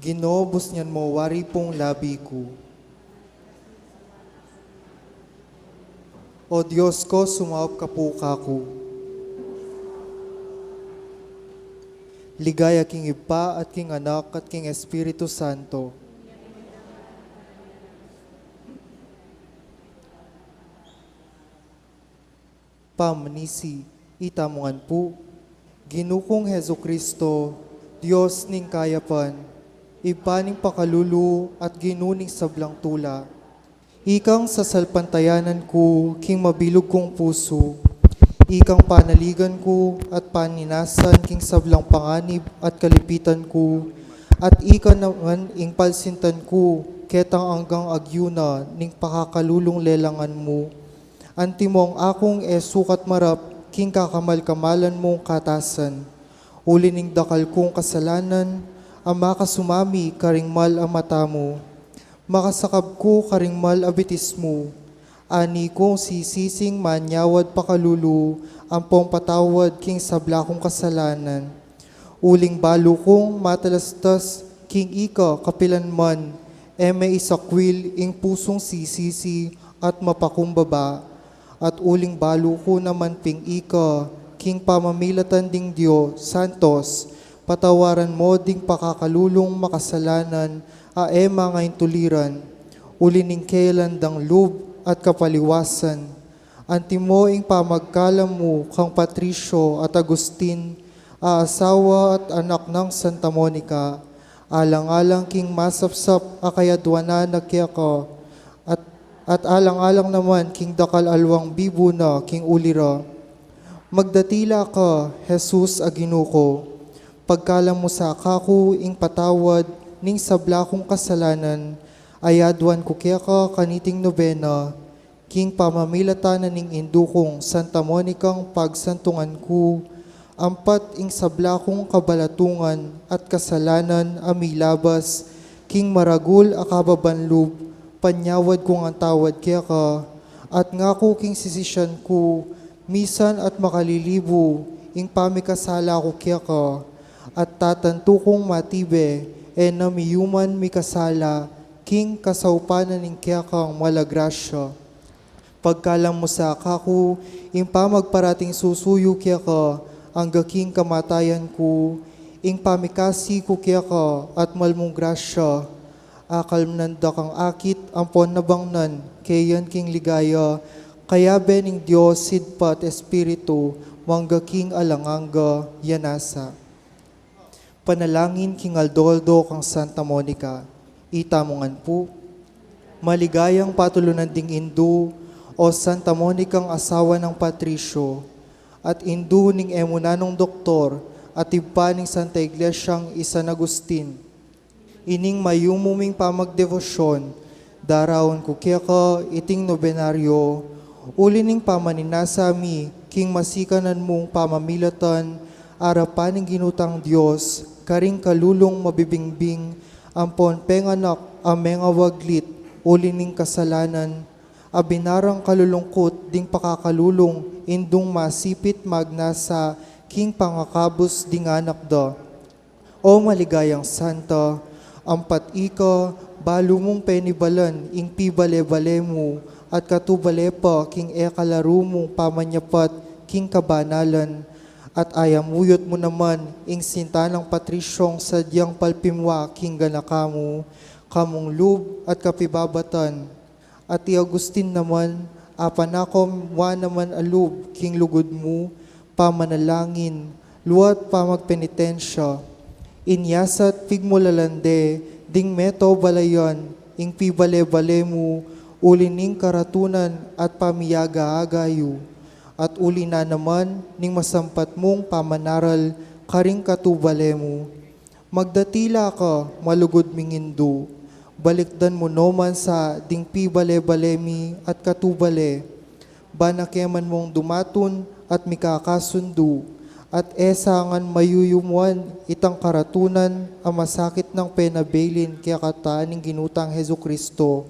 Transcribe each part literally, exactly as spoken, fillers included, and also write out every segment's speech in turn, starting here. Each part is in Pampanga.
Ginu, busnyan mu wari pung labi ku. O Dios ku, sumaup ka pu kaku. Ligaya king Ibpa, at king Anak, at king Espiritu Santo. Pamanisi, itamu ngan pu. Ginu kung Jesucristo, Dios ning kayapan, Ibpa ning pakalulu at Ginu ning sablang tula. Ikang sasalpantayanan ku king mabilug kung pusu. Ikang panaligan ku at paninasan king sablang panganib at kalipitan ku. At ika naman ing palsintan ku, ketang anggang agyu na ning pakakalulung lelangan mu. Antimong akung e sukat marap king kakamal-kamalan mung katasan. Uli ning dakal kung kasalanan, a makasumami karing mal a mata mu. Makasakab ku karing mal a bitis mu. Ani kung sisising manyawad pakalulu, ampong patawad king sabla kung kasalanan. Uling balu kung matalastas king ika kapilanman, e me isakwil ing pusung sisisi at mapakumbaba. At uling balu ku naman ping ika, king pamamilatan ding Dios Santos, patawaran mo ding pakakalulung makasalanan a e mangaintuliran, uli ning kelan dang lub at kapaliwasan. Antimo ing pamagkalam mu kang Patricio at Agustin, a asawa at anak nang Santa Monica, alang-alang king masapsap a kayadwanan na keka, at, at alang-alang naman king dakal a luang bibu na king uli ra. Magdatila ka, Jesus a Ginu ku. Pagkalam mu sa kaku ing patawad ning sabla kung kasalanan, ayadwan ku keka kaniting nobena, king pamamilatan na ning indu kung Santa Monicang pagsantungan ku, ampat ing sabla kung kabalatungan at kasalanan a milabas king maragul a kababan lub, panyawad ku ngan tawad keka, at ngaku king sisisyan ku, misan at makalilibu ing pamikasala ku keka, at tatantu kung matibe, e na miyuman mikasala king kasaupan na ning kekang mal a grasya. Pagkalam mu sa kaku ing pamagparating susuyu keka angga king kamatayan ku, ing pamikasi ku keka at mal mung grasya, akalman da kang akit ampon nabangnan keyan king ligaya, kayabe ning Dios Ibpa at Espiritu, mangga king alang angga. Ya nasa. Panalangin king aldo-aldo kang Santa Monica. Itamu ngan pu. Maligayang patulunan ding indu, o Santa Monicang asawa nang Patricio, at indu ning e mu nanung doktor, at ibpa ning Santa Iglesiang i San Agustin. Ining mayumu ming pamagdebosyon, daraun ku keka iting nobenaryo, uli ning pamaninasa mi king masikanan mung pamamilatan, arapan ning Ginu tang Dios, karing kalulung mabibingbing, ampon penganak a mengawaglit, uli ning kasalanan, a binarang kalulungkut ding pakakalulung indung masipit magnasa king pangakabus ding anak da. O maligayang Santa, ampat ika, balu mung penibalan ing pibale-bale mu, at katubale pa king e kalaru mung pamanyapat king kabanalan, at ayamuyut mu naman ing sinta nang Patriciong sadyang palpimwa king ganaka mu, kamung lub at kapibabatan. At i Agustin naman, apanakam wa naman a lub king lugud mu, pamanalangin, luat pamagpenitensya. Inyasat pigmulalan de ding meto balayan ing pibale-bale mu, uli ning karatunan at pamiyaga-aga yu, at uli na naman ning masampat mung pamanaral karing katubale mu. Magdatila ka, malugud ming indu. Balikdan mu no man sa ding pibale-bale mi at katubale. Bana ke man mung dumatun at mikakasundu, at e sa ngan mayuyumuan itang karatunan a masakit nang penabilin kekata ning Ginu tang Jesucristo.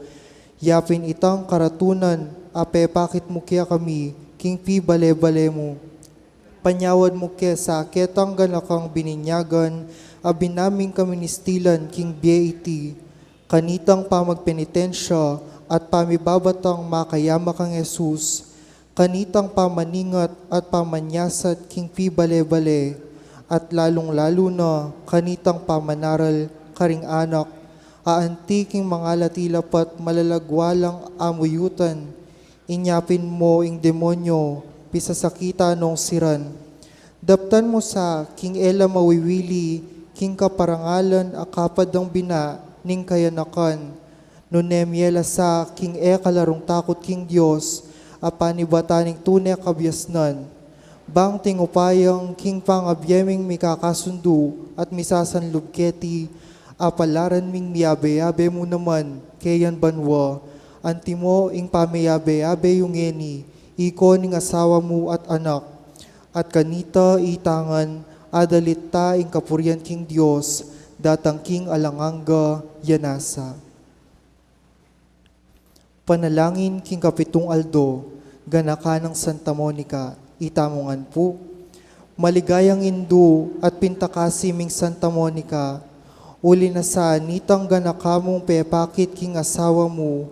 Yapin itang karatunan a pepakit mu kekami king pibale-bale mu. Panyawad mu ke sa ketang ganakang bininyagan, a binaming kaministilan king bie iti, kanitang pamagpenitensya at pamibabatang makayama kang Jesus, kanitang pamaningat at pamanyasat king pibale-bale, at lalung-lalu na kanitang pamanaral karing anak, a anti king mangalati lapat malalagwa lang amuyutan, inya pin mo ing demonyo, pisasakita nong siran. Daptan mu sa king e la mawiwili king kaparangalan a kapad dang bina ning kayanakan, nune mie la sa king e kalarung takut king Dios, a panibatan ning tune kabiasnan. Bang tingupayang king pangabie ming mikakasundu at misasanlub keti, apalaran ming miyabe-yabe mu naman keyan banua, antimo ing pamiyabe-yabe yu ngeni, iko ning asawa mu at anak. At kanita ita ngan, adalit ta ing kapurian king Dios, datang king alang angga. Yanasa. Panalangin king kapitung aldo, ganaka nang Santa Monica, ita mu ngan pu. Maligayang indu at pintakasi ming Santa Monica, uli na sa nitang ganaka mung pepakit king asawa mu,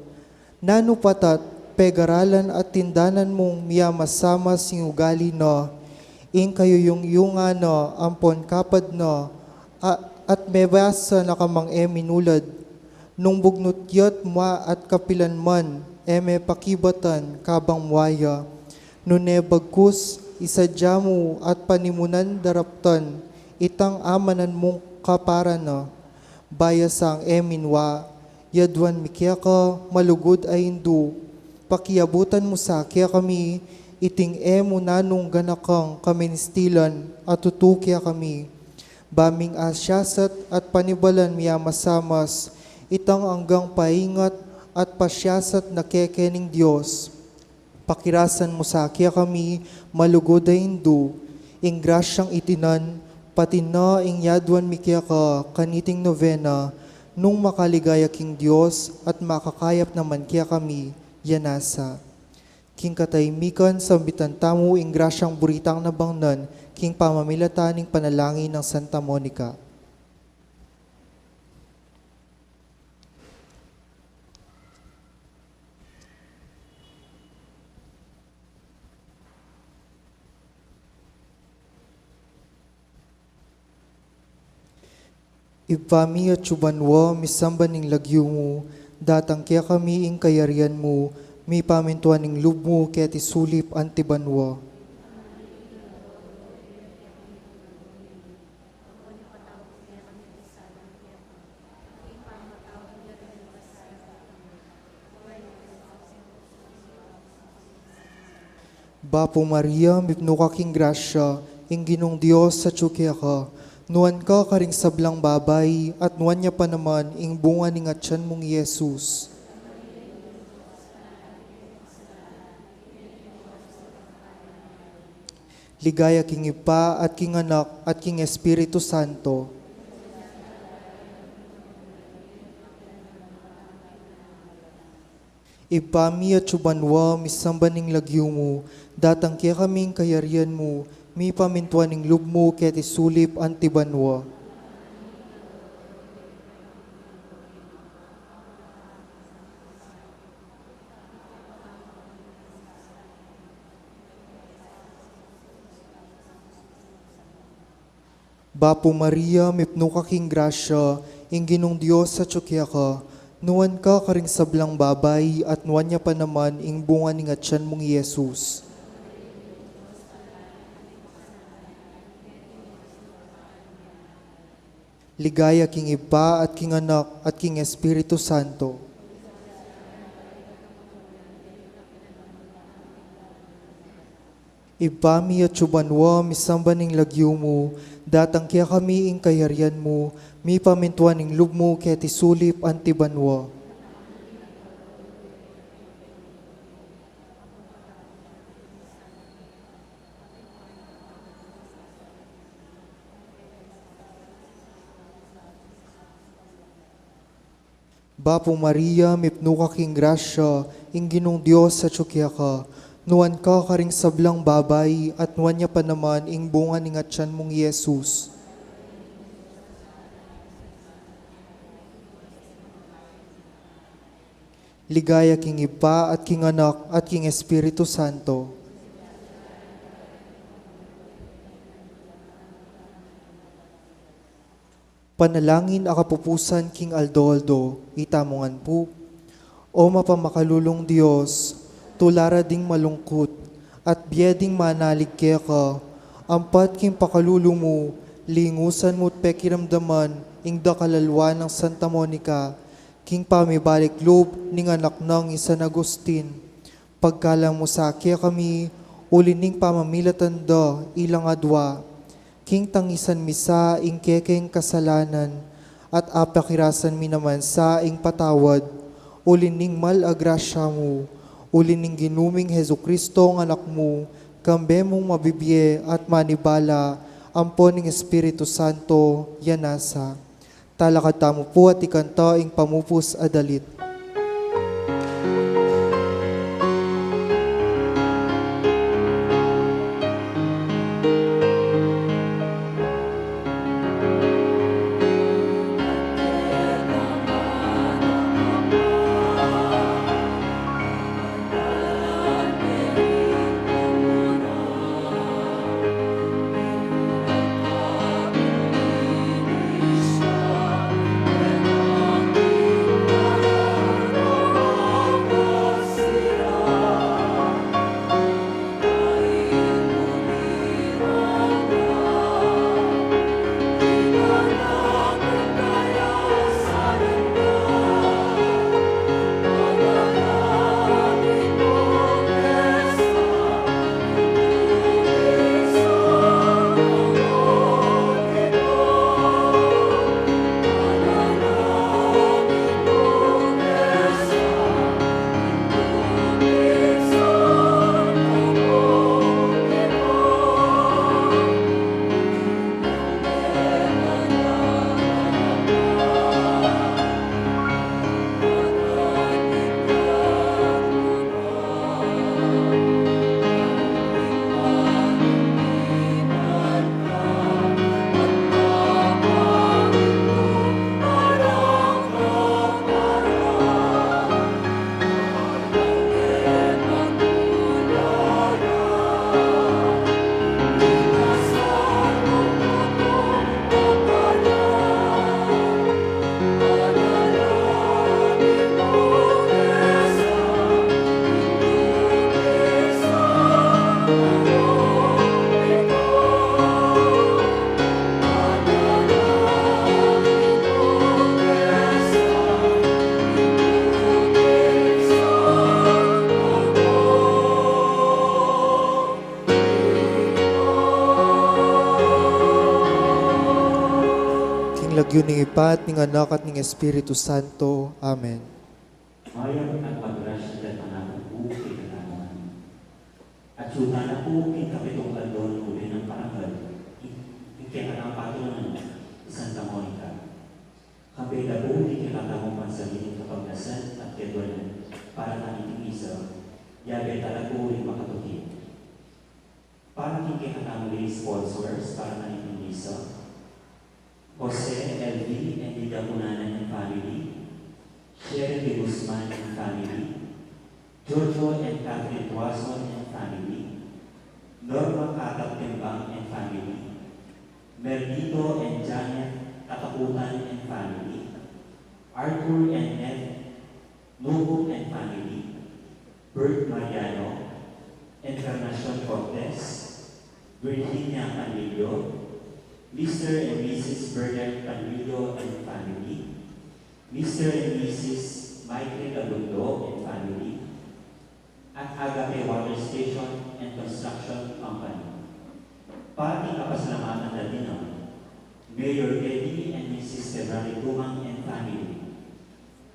nanu pa't pegaralan at tindanan mung miyamasamas ing ugali na, ing kayuyungyungan na ampon kapad na, a-, at mebasa na ka mang e minulad, nung bugnut ya't mua at kapilan man, e me pakibatan kabang mua ya. Nune bagkus, isadya mu at panimunan daraptan itang amanan mung kapara na. Baya sang e minua, yaduan mi keka malugud a indu, pakiabutan mu sa kekami iting e mu nanung ganakang kaministilan a tutu kekami. Ba ming asiasat at panibalan miyamasamas itang anggang paingat at pasiasat na keke ning Dios. Pakirasan mu sa kekami malugud a indu, ing grasyang itinan, pati na ing yaduan mi keka kaniting novena, nung makaligaya king Dios at makakayap naman kekami. Yanasa. King katahimikan, sambitan tamu ing grasyang buritang nabangnan king pamamilatan ning panalangin nang Santa Monica. Ibpa mi atsu banua, misamban ing lagyu mu, datang kekami ing kayarian mu, mipamintuan ing lub mu keti sulip anti banua. Bapu Maria, mipnu ka king grasya, ing Ginung Dios atsu keka, nuan ka karing sablang babai, at nuan ya pa naman ing bunga ning atyan mung Jesus. Ligaya king Ibpa, at king Anak, at king Espiritu Santo. Ibpa mi atsu banua, misamban ing lagyu mu, datang kekami ing kayarian mu, mipamintuan ing lub mu keti sulip anti banua. Bapu Maria, mipnu ka king grasya, ing Ginung Dios atsu keka, nuan ka karing sablang babai, at nuan ya pa naman ing bunga ning atyan mung Jesus. Ligaya king Ibpa, at king Anak, at king Espiritu Santo. Ibpa mi atsu banua, misamban ing lagyu mu, datang kekami ing kayarian mu, mipamintuan ing lub mu keti sulip anti banua. Bapu Maria, mipnu ka king grasya, ing Ginung Dios atsu keka, nuan ka karing sablang babai, at nuan ya pa naman ing bunga ning atyan mung Jesus. Ligaya king Ibpa, at king Anak, at king Espiritu Santo. Panalangin a kapupusan king aldo-aldo, itamu ngan pu. O mapamakalulung Dios, tula ra ding malungkut, at bie ding manalig keka, ampat king pakalulu mu, lingusan mu't pekiramdaman ing dakal a lua nang Santa Monica, king pamibalik lub ning anak nang i San Agustin. Pagkalam mu sa kekami, uli ning pamamilatan da ilang adua. King tangisan mi sa ing kekeng kasalanan, at apakirasan mi naman sa ing patawad, uli ning mal a grasya mu, uli ning Ginu ming Jesucristo a Anak mu, kambe mung mabibie at manibala, ampo ning Espiritu Santo, ya nasa. Talakad tamu pu at ikanta ing pamupus a dalit. King lagyu ning Ibpa, at ning Anak, at ning Espiritu Santo. Amen. Mayap at magrasya at manapun pu kekatamu ngan. At sutana pu king kapitung aldo ning uli nang parangal, ing, ing kekatamung patrona, i Santa Monica. Kambe da pu ing kekatamung pansariling kapagnasan at keduanan para kaniting misa, yabe tala pu ring makatuki. Para king kekatamung lay sponsors para kaniting misa, Jose L V and Dida Cunanan and family, Sharon de Guzman and family, Jojo and Catherine Tuason and family, Norma Catap Timbang and family, Merdito and Janet Katakutan and family, Arthur and Ned Nubo and family, Bert Mariano, Encarnacion Cortez, Virginia Panlilio, Mister and Missus Bernard Panlilio and family, Mister and Missus Michael Gabundo and family, at Agape Water Station and Construction Company. Pati kapasalamatan da rin Mayor Eddie and Missus February Tumang and family,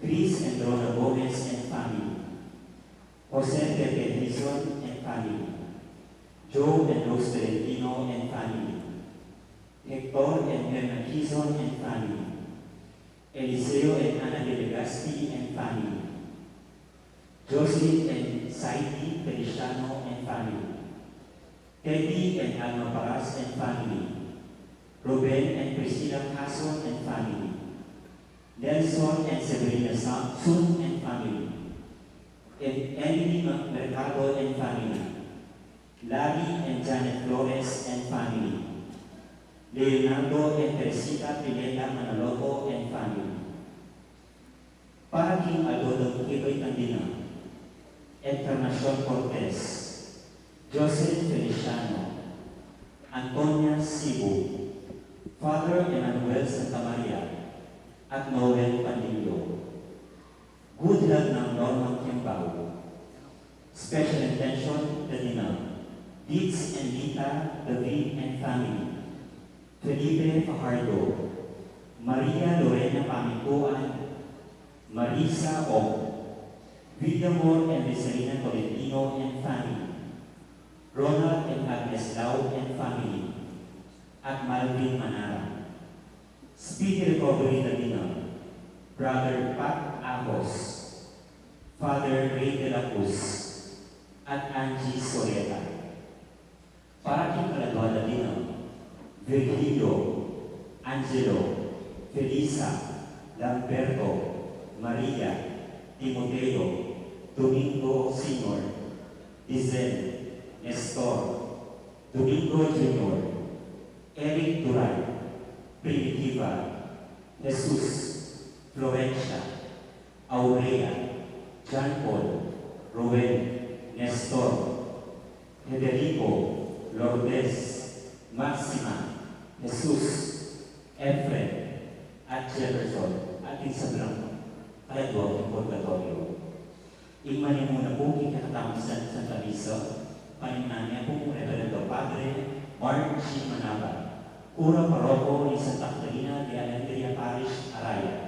Chris and Rona Gomez and family, Jose Pepe Dizon and family, Joe and Rose Tolentino and family, Hector and Herman Dizon and family, Eliseo and Annabel Legazpi and family, Jocelyn and Saidi Feliciano and family, Teddy and Alma Paras and family, Ruben and Priscilla Cason and family, Nelson and Severina Sa-, Sun and family, Em-, Emily Ma-, Mercado and family, Larry and Janet Flores and family, Leonardo and Teresita Pineda Manaloto and family. Para king aldo dang kebaitan dina, Encarnacion Cortez, Jocelyn Feliciano, Antonia Sibu, Father Emmanuel Santa Maria, at Noel Pandillo. Good luck nang Norman Kimbao. Special intention, the dinner. Deeds and Lita, David and family. Felipe Fajardo, Maria Lorena Pamintuan, Marisa Ong, Vidamor and Rizalina Tolentino and family, Ronald and Agnes Lau and family, at Malvin Manara. Speedy recovery na din ang Brother Pat Ahos, Father Ray de la Cruz, at Angie Soreta. Para king kaladua da din ang Virgilio, Angelo, Felisa, Lamberto, Maria, Timoteo, Domingo Senior, Dizel, Nestor, Domingo Junior, Eric Duran, Primitiva, Jesus, Florencia, Aurea, John Paul, Roel, Nestor, Federico, Lourdes, Maxima, Jesus, Efren, at Jefferson, at ing sablang kaladua king purgatoryo. Ing manimuna pu king kekatamung San-, Santa Misa, panimnan ne pu Reverendo Padre Mark G. Manaba, Kura Paroko ning Santa Catalina de Alejandria Parish, Araya.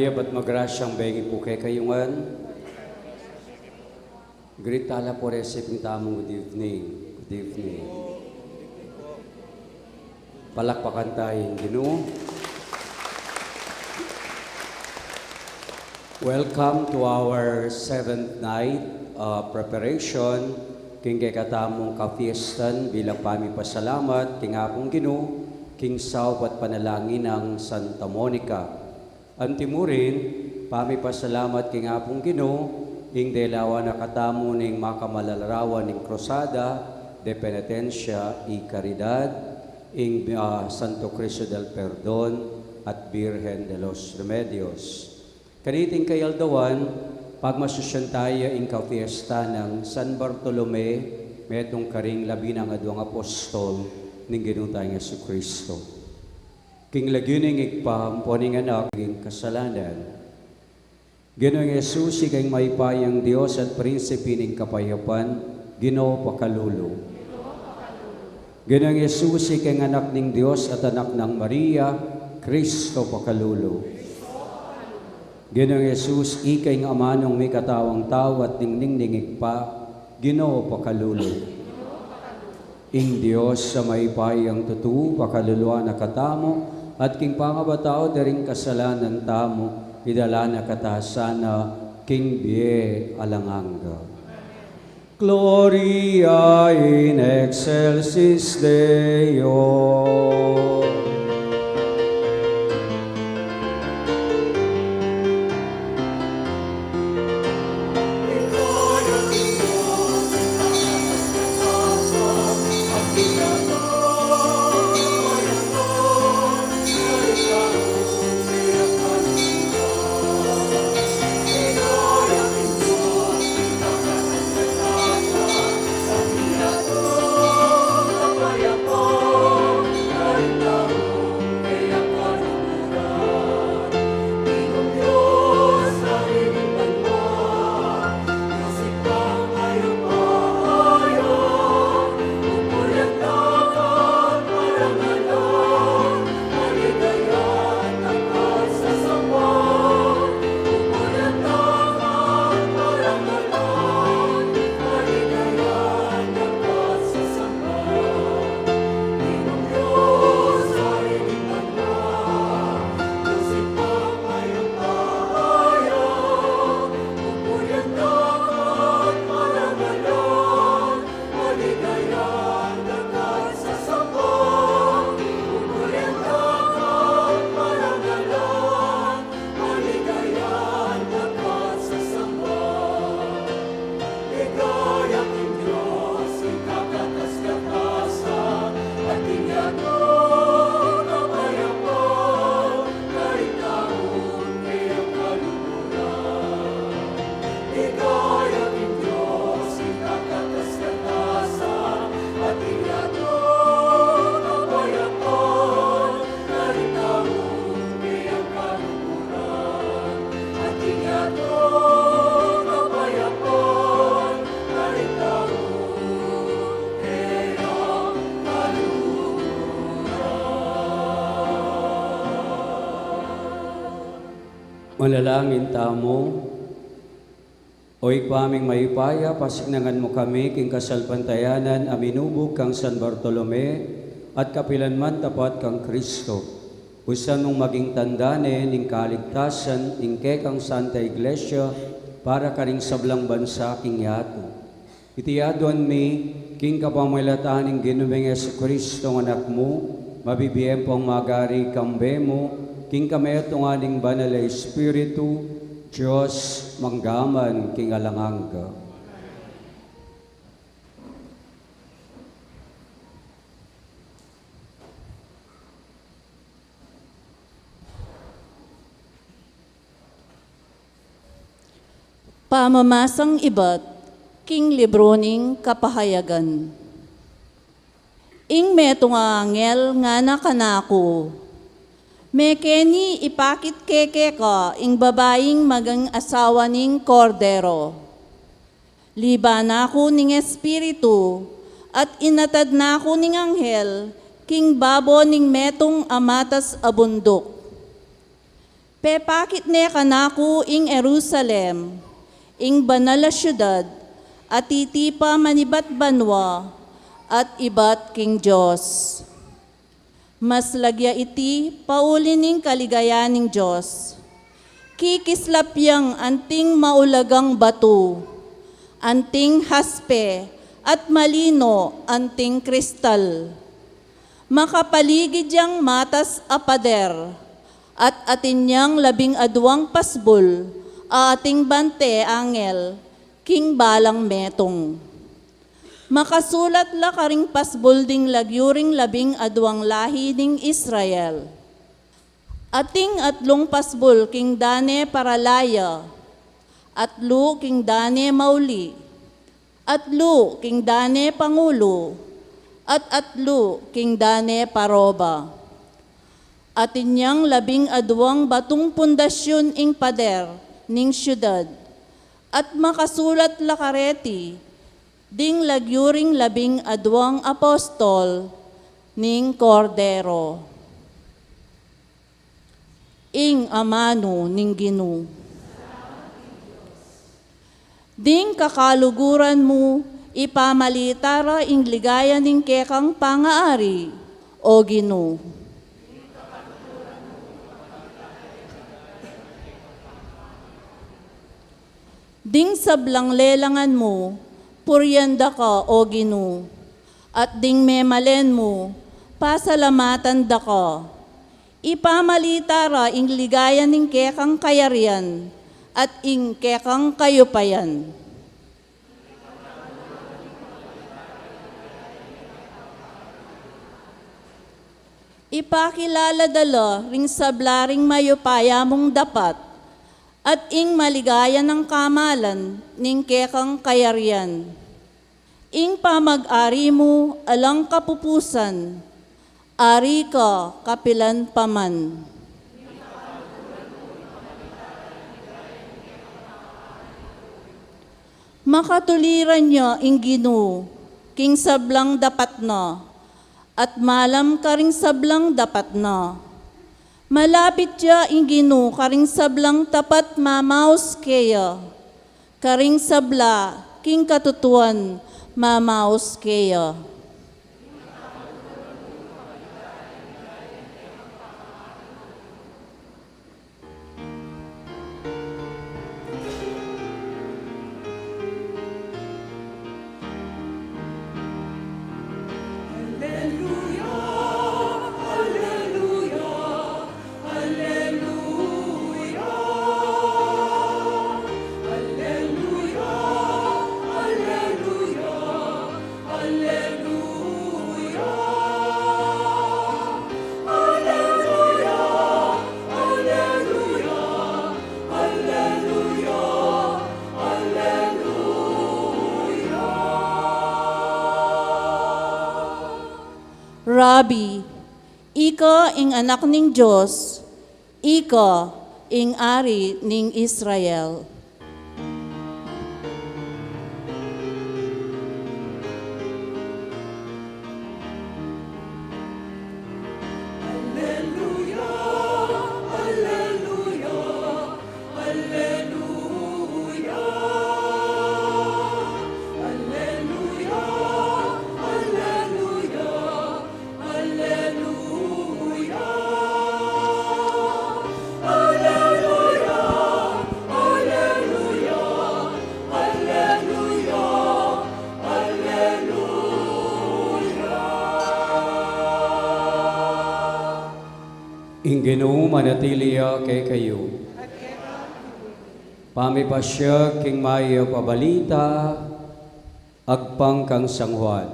At magrasyang bengi pu kekayu ngan. Greet tala pu, recibe tamu, good evening. Good evening. Palakpakan taya ing Ginu. Welcome to our seventh night, uh, preparation king kekatamung kapiestan bilang pamipasalamat king Apung Ginu, king saup at panalangin nang Santa Monica. Antimurin, pamipasalamat king Apung Ginu, ing delawan na katamu ning makamalarawan ning Cruzada de Penitencia y Caridad, ing, ah, Santo Cristo del Perdon at Birhen de los Remedios. Kaniting kayaldawan, pagmasusyan taya ing kapiesta nang San Bartolome, metung karing labinangaduang apostol ning Ginu tang Jesucristo. King lagyu ning Ibpa, ampo ning Anak, king kasalanan. Ginu Jesus, ika ing mayupayang Dios at prinsipe ning kapayapan, Ginu pakalulu. Ginu Jesus, ika ing Anak ning Dios at Anak nang Maria, Cristo pakalulu. Ginu Jesus, ika ing amanung mikatawang tau at ningning ning Ibpa, Ginu pakalulu. Ing Dios a mayupayang tutu, pakaluluan na katamu, at king pangabatau da ring kasalanan tamu, idala na kata sana king bie alang angga. Gloria in excelsis Deo. Manalangin tamu. O Ibpa ming mayupaya, pasiknangan mu kami king kasalpantayanan a minubug kang San Bartolome at kapilan man tapat kang Kristo. Usan mung maging tanda ne ning kaligtasan ing kekang Santa Iglesia para karing sablang bansa king yatu. Iti aduan mi king kapamilatan ning Ginu ming Jesucristo, Anak mu, mabibie ampong magari kambe mu, king kametungan ning Banal a Espiritu, Dios, mangga man king alang angga. Pamamasang ibat king libru ning Kapahayagan. Ing metung a anghel ngana kanaku, "Mekeni ipakit ke keka ing babaing maging asawa ning Kordero." Liban na ku ning Espiritu, at inatad na ku ning anghel king babo ning metung a matas a bunduk. Pepakit ne kanaku ing Jerusalem, ing banal a siudad, a titipa manibat banua, at ibat king Dios. Maslag ya iti pauli ning kaligayan ning Dios. Kikislap yang anting maulagang batu, anting haspe, at malino anting kristal. Makapaligid yang matas a pader, at atin yang labing aduang pasbul a ating bante angel king balang metung. Makasulat la karing pasbul ding lagyu ring labing aduang lahi ning Israel. Ating atlung pasbul king dane paralaya, atlu king dane mauli, atlu king dane pangulu, at atlu king dane paroba. Atin yang labing aduang batung pundasyun ing pader ning siudad, at makasulat la kareti ding lagyu ring labing aduang apostol ning Kordero. Ing amanu ning Ginu. Ding kakaluguran mu, ipamalita ra ing ligaya ning kekang pangaari, O Ginu. Ding sablang lelangan mu, purian da ka, O Ginu, at ding memalen mu, pasalamatan da ka. Ipamalita ra ing ligaya ning kekang kayarian at ing kekang kayupayan. Ipakilala da la ring sabla ring mayupaya mung dapat, at ing maligaya nang kamalan ning kekang kayarian. Ing pamag-ari mu alang kapupusan, ari ka kapilan pa man. Makatuliran ya ing Ginu king sablang dapat na, at malam karing sablang dapat na. Malapit ya ing Ginu karing sablang tapat mamaus keya, karing sabla king katutuan mamaus keya. Rabbi, ika ing Anak ning Dios, ika ing Ari ning Israel. Ing Ginu manatili ya kekayu. Pamipasiag king mayap a balita agpang kang San Juan.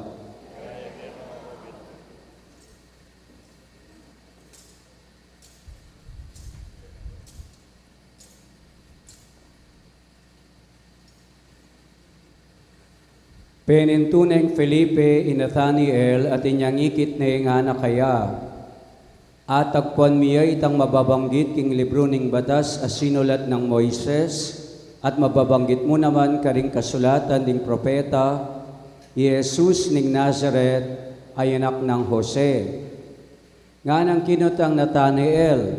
Penintu neng Felipe i Nathanael at inyang ikit ne ngana kaya, "Atagpuan mi ya itang mababanggit king libru ning batas a sinulat nang Moises, at mababanggit mu naman karing kasulatan ding propeta, i Jesus ning Nazaret a anak nang Jose." Nganang kinutang Nathanael,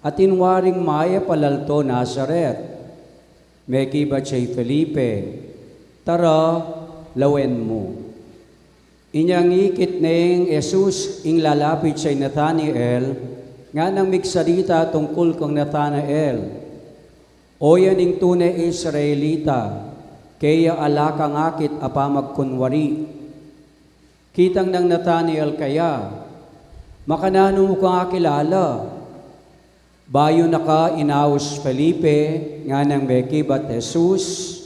Atin waring mayap a lalto Nazaret. Mekibat ya i Felipe, "Tara, lawen mu." Inyang ikit neng Jesus ing lalapit ya i Natanael, nganang migsalita tungkul kang Natanael, "O yan ing tune Israelita, keya ala kang akit a pamagkunwari." Kitang nang Natanael kaya, "Makananu mu kang akilala? Bayu na ka inaus Felipe," nganang mekibat Jesus,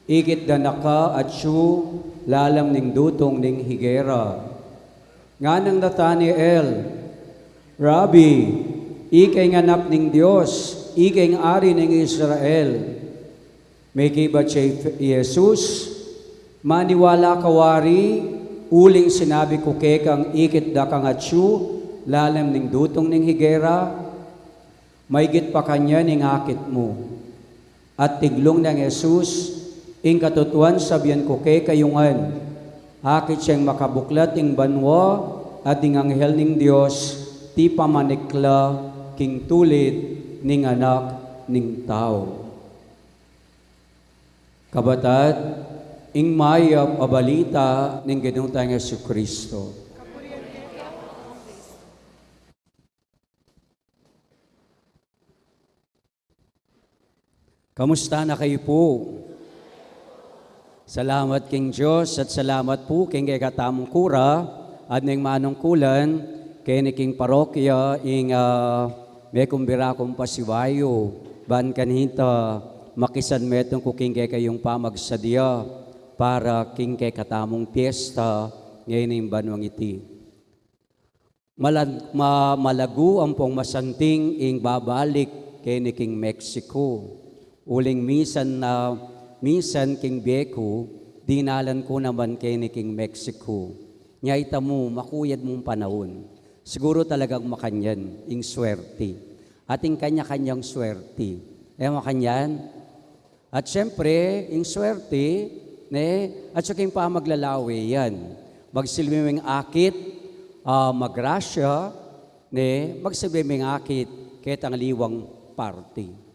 "ikit da na ka atyu lalam ning dutung ning higera." Nganang Natanael, "Rabbi, ika ing Anak ning Dios, ika ing Ari ning Israel." Mekibat ya i Jesus, "Maniwala ka wari, uling sinabi ku kekang ikit da kang atyu lalam ning dutung ning higera? Maigit pa kanyan ing akit mu." At tiglung nang Jesus, "Ing katutuan sabian ku kekayu ngan, akit yang makabuklat ing banua, at ding anghel ning Dios, tipamanik la king tulid ning Anak ning Tau." Kapatad, ing mayap a balita ning Ginu tang Jesucristo. Kamusta na kayu pu? Salamat king Dios at salamat pu king kekatamung kura at ning manungkulan keni king parokya ing, ah, mekumbira kung pasibayu ban kanita makisan metung ku king kekayung pamagsadia para king kekatamung piesta ngening banuang iti. Malag-, ma-, malagu ampong masanting ing babalik keni king Mexico. Uling misan na, misan king bie ku, dinalan ku naman keni king Mexico. Nya ita mu, makuyad mung panaun. Siguru talagang makanyan ing swerte. Atin kanya-kanyang swerte. E makanyan? At siyempre, ing swerte, ne, at saka ing pamaglalawe yan. Magsilbi ming akit, ah, magrasya, ne, magsilbi ming akit, ketang liwang parti.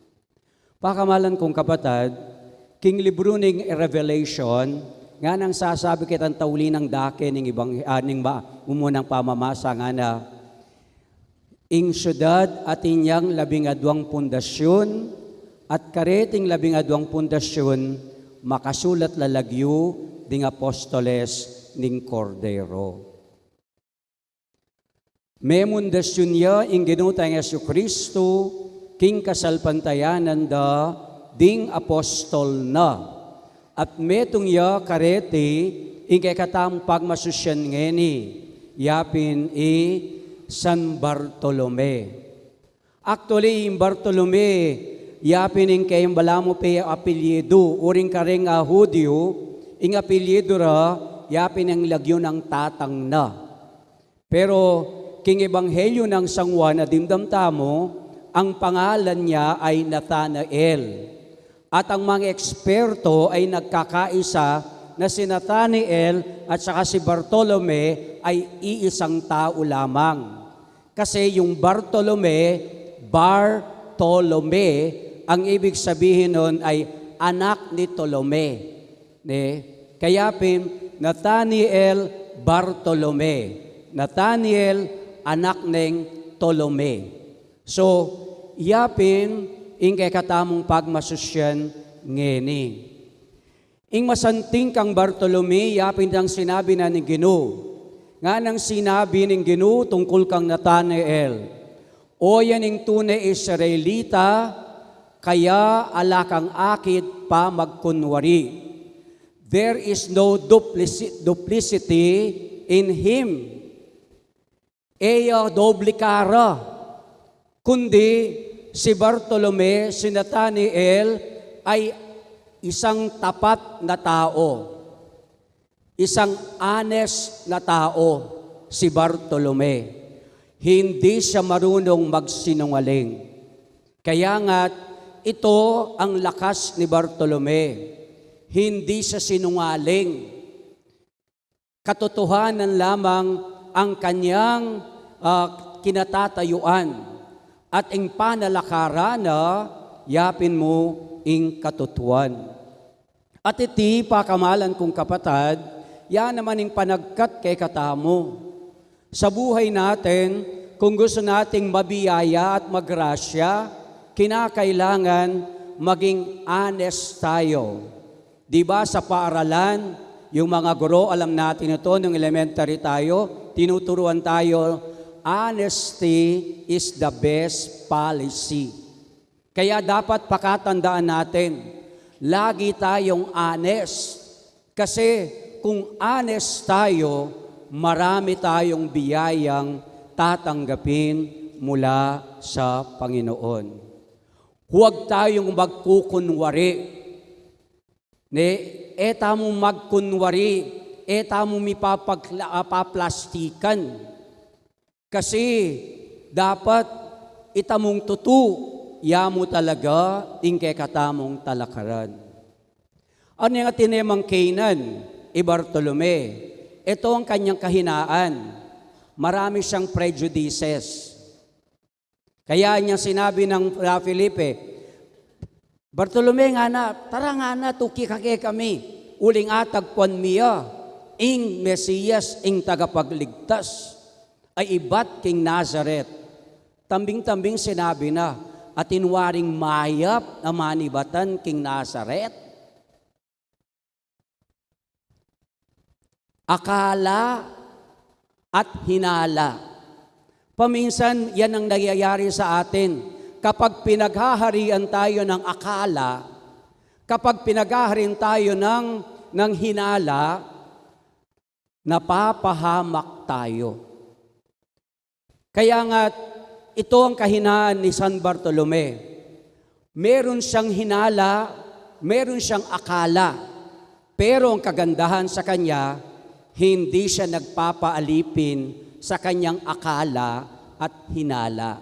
Pakamalan kung kapatad, king libru ning Revelation, nganang sasabi ketang tauli nang dake ning ibang, ah, ning ma-, umunang pamamasa ngana, "Ing syudad atin yang labing aduang pundasyun, at kareting labing aduang pundasyun, makasulat la lagyu ding apostoles ning Kordero." Memundasyun ya ing Ginu tang Jesucristo king kasalpantayanan da ding apostol na. At metung ya kareti ing kekatamung pagmasusyan ngeni, yapin i San Bartolome. Actually, ing Bartolome, yapin ing kayang balamu pe apelyidu, uling kareng, ah, Judio, ing apelyidu ra, yapin ing lagyu nang tatang na. Pero king Ebanghelyo nang San Juan a dimdam tamu, ang pangalan niya ay Natanael. At ang mga eksperto ay nagkakaisa na si Natanael at saka si Bartolome ay iisang tao lamang. Kasi yung Bartolome, Bartolome, ang ibig sabihin nun ay anak ni Tolome. Ne? Kaya pin, Natanael Bartolome. Natanael, anak neng Tolome. So, yapin ing kekatamung pagmasusyan ngeni. Ing masanting kang Bartolome, yapin dang sinabi na ning Ginu. Nganang sinabi ning Ginu tungkul kang Natanael, "O yan ing tune Israelita, kaya ala kang akit pamagkunwari." There is no duplici-, duplicity in him. E ya doble kara, kundi si Bartolome, si Natanael, ay isang tapat na tao. Isang honest na tao si Bartolome. Hindi siya marunong magsinungaling. Kaya nga't ito ang lakas ni Bartolome. Hindi siya sinungaling. Katotohanan lamang ang kanyang, ah, kinatatayuan. at ing panalakaran na yapin mu ing katutuan. At iti pakamalan kung kapatad, ya naman ing panagkat kekatamu. Sa buhay natin, kung gusto nating mabiyaya at magrasya, kinakailangan maging honest tayo. Di ba sa paaralan, yung mga guro, alam natin ito, nung elementary tayo, tinuturuan tayo, "Honesty is the best policy." Kaya dapat pakatandaan natin, lagi tayong honest. Kasi kung honest tayo, marami tayong biyayang tatanggapin mula sa Panginoon. Huwag tayong magkukunwari. Ne, e tamu magkunwari, e tamu mipapagla-, ah, paplastikan. Kasi dapat itamung tutu, ya mu talaga ing kekatamung talakaran. Ano yang atin e mang Canaan, i Bartolome? Ito ang kanyang kahinaan. Marami siyang prejudices. Kaya niya sinabi ng, ah, Felipe, "Bartolome," ngana, "tara ngana, tuki ka kekami, uling atagpuan mi ya ing Mesiyas, ing tagapagligtas, a ibat king Nazaret." Tambing-tambing sinabi na, "Atin waring mayap a manibatan king Nazaret?" Akala at hinala. Paminsan, yan ang nangyayari sa atin. Kapag pinaghaharian tayo ng akala, kapag pinaghaharian tayo ng, ng hinala, napapahamak tayo. Kaya nga, ito ang kahinaan ni San Bartolome. Meron siyang hinala, meron siyang akala. Pero ang kagandahan sa kanya, hindi siya nagpapaalipin sa kanyang akala at hinala.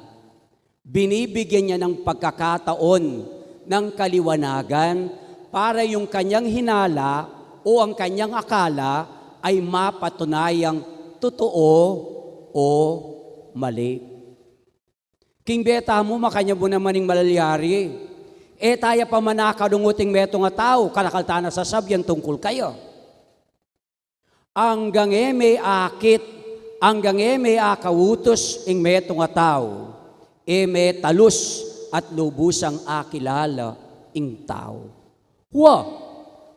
Binibigyan niya ng pagkakataon ng kaliwanagan para yung kanyang hinala o ang kanyang akala ay mapatunayang totoo o mali. King beta mu, makanyan mu naman ing malalyari. E taya pa man akarungut ing metung a tau, karakal ta na sasabian tungkul kaya. Anggang e me akit, anggang e me akautus ing metung a tau, e me talus at lubusang akilala ing tau. Wa,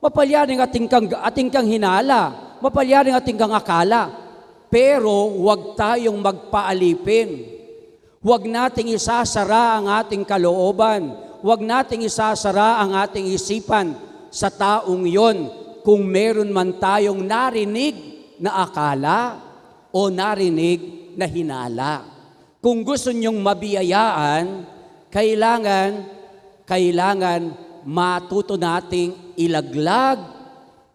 mapalyaring atin kang, atin kang hinala, mapalyaring atin kang akala, pero huwag tayong magpaalipin. Huwag nating isasara ang ating kalooban. Huwag nating isasara ang ating isipan sa taong yon kung meron man tayong narinig na akala o narinig na hinala. Kung gusto niyong mabiyayaan, kailangan, kailangan matuto nating ilaglag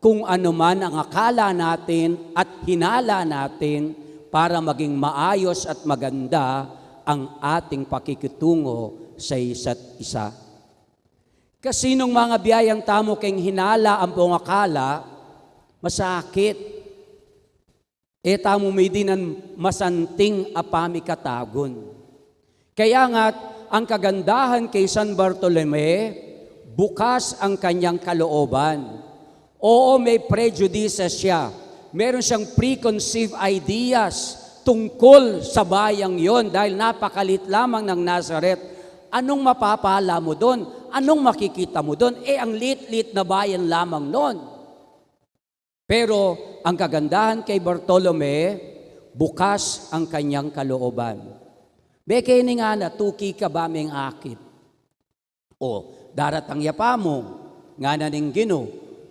kung ano man ang akala natin at hinala natin para maging maayos at maganda ang ating pakikitungo sa isa't isa. Kasi nung mga biyayang tamu keng hinala ampong akala, masakit. E tamu midinan masanting a pamikatagun. Kaya nga't ang kagandahan kay San Bartolome, bukas ang kanyang kalooban. Oo, may prejudices siya. Meron siyang preconceived ideas tungkol sa bayang yon dahil napakalit lamang ng Nazareth. Anong mapapala mo doon? Anong makikita mo doon? Eh, ang lit-lit na bayan lamang noon. Pero ang kagandahan kay Bartolome, bukas ang kanyang kalooban. Beke ini ngana, tuki ka ba meng akit? O, daratang ya pa mu, ngana ning Ginu,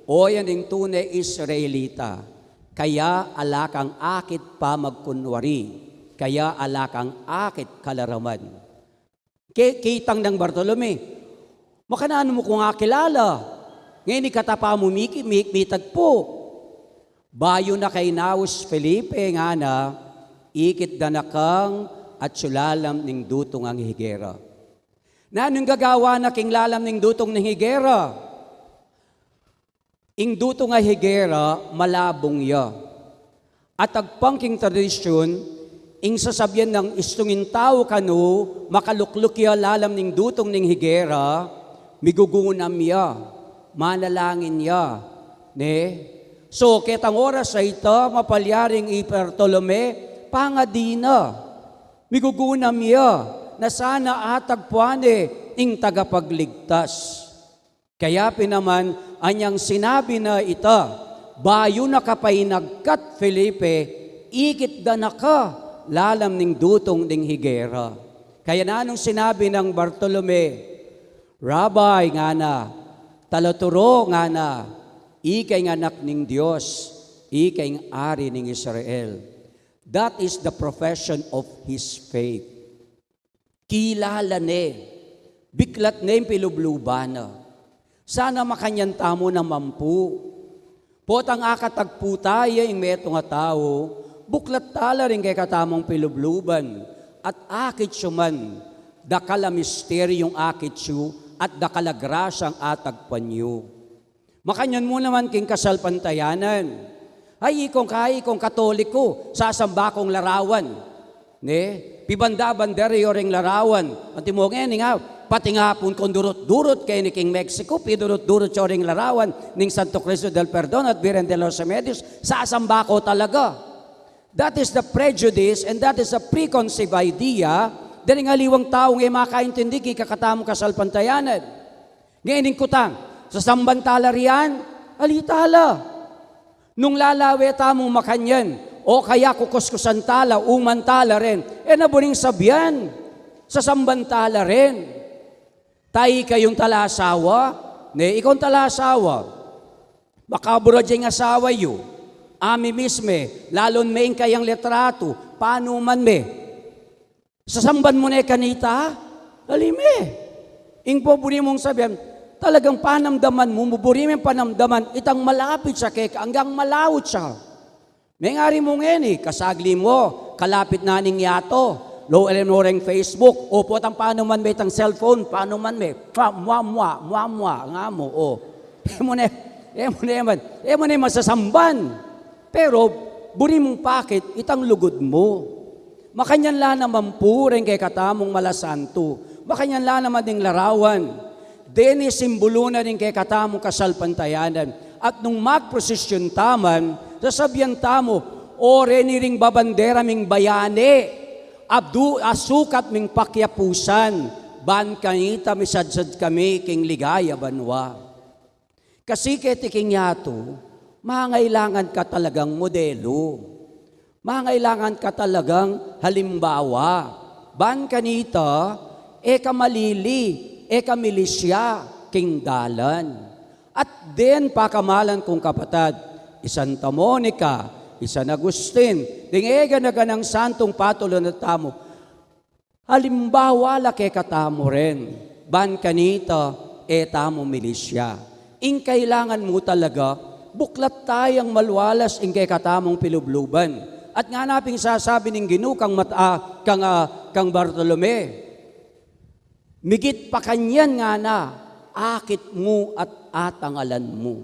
o yan ing tune Israelita, kaya ala kang akit pamagkunwari, kaya ala kang akit kalaraman. Ke-, kitang nang Bartolome, makananu mu kung akilala? Ngeni ka ta pa mu miki-, mi-, mitagpu. Bayu na kaynaus Felipe ngana, ikit da na kang atsu lalam ning dutung a higera. Nanung gagawan na king lalam ning dutung ning higera? Ing dutung a higera, malabung ya. At agpang king tradisyun, Ing sasabian nang istung ing tau kanu, makalukluk ya lalam ning dutung ning higera, migugunam ya, manalangin ya, ne? So, ketang oras a ita, mapalyaring i Bartolome, pangadi na, migugunam ya, na sana atagpuan ne ing tagapagligtas. Kaya pin naman, anyang sinabi na ita, bayu na ka pa inagkat, Felipe, ikit da na ka lalam ning dutung ning higera. Kaya nanung sinabi nang Bartolome, Rabbi, ngana, talaturo, ngana, ika ing anak ning Dios, ika ing ari ning Israel. That is the profession of his faith. Kilala ne, biklat ne ing pilubluban na. Sana makanyan tamu naman pu. Potang akatagpu taya ing metung a tau, buklat tala ring kekatamung pilubluban, at akit yu man, dakal a misteryung akit yu, at dakal a grasyang atagpuan yu. Makanyan mu naman king kasalpantayanan. Ay, ikong kai, ikong Katoliko, sasamba kong larawan. Ne? Pibanda-bandera yo ring larawan. Anti mo ngeni nga, pati nga pun kung durut-durut keni king Mexico, pidurut-durut yo ring larawan ning Santo Cristo del Perdon at Virgen de los Remedios, sasamba ko talaga. That is the prejudice and that is a preconceived idea. Deni ing aliwang tau e makaintindi king kekatamung kasalpantayanan. Ngening kutang, sasamban tala rian, ali tala. Nung lalawe tamung makanyan, o kaya kukuskusan tala, uman tala rin, e na buring sabian, sasamban tala rin. Tai kayung talasawa, ne, ikong talasawa. Makaburad ya ing asawa yu, ami misme, lalun me ing kayang litratu, panuman me. Sasamban mu ne kanita, ali me. Ing po buri mung sabian, talagang panamdaman mu, buri meng panamdaman, itang malapit ya keka, anggang malaut ya. Mengari mu ngeni, kasagli mu, kalapit na ning yato, lo elen mo reng Facebook, o potang panuman me itang cellphone, panuman me, mwa, mwa, mwa, mwa, mwa, nga mu, o. E mu ne, e mu ne man, e mu ne masasamban. Pero, buri mung pakit, itang lugud mu. Makanyan la naman pu ring kekatamung malasantu. Makanyan la naman ding larawan. Deni simbulu na ring kekatamung kasalpantayanan. At nung magprosesyon taman, sasabian tamu, o reni ring babandera ming bayani, abdu, asukat ming pakyapusan, ban kanita misadsad kami king ligaya banwa. Kasi keti king yatu, mangailangan ka talagang modelu. Mangailangan ka talagang halimbawa. Ban kanita, e ka malili, e ka milisya, king dalan. At den pakamalan kung kapatad, i Santa Monica, i San Agustin, ding e gana-ganang santung patulunan tamu, halimbawa la kekatamu rin, ban kanita e tamu milisya. Ing kailangan mu talaga, buklat tayang malualas ing kekatamung pilubluban. At ngana pin sasabi ning Ginu kang Mat-, ah, kang, ah, kang Bartolome, migit pa kanyan ngana, akit mu at atangalan mu.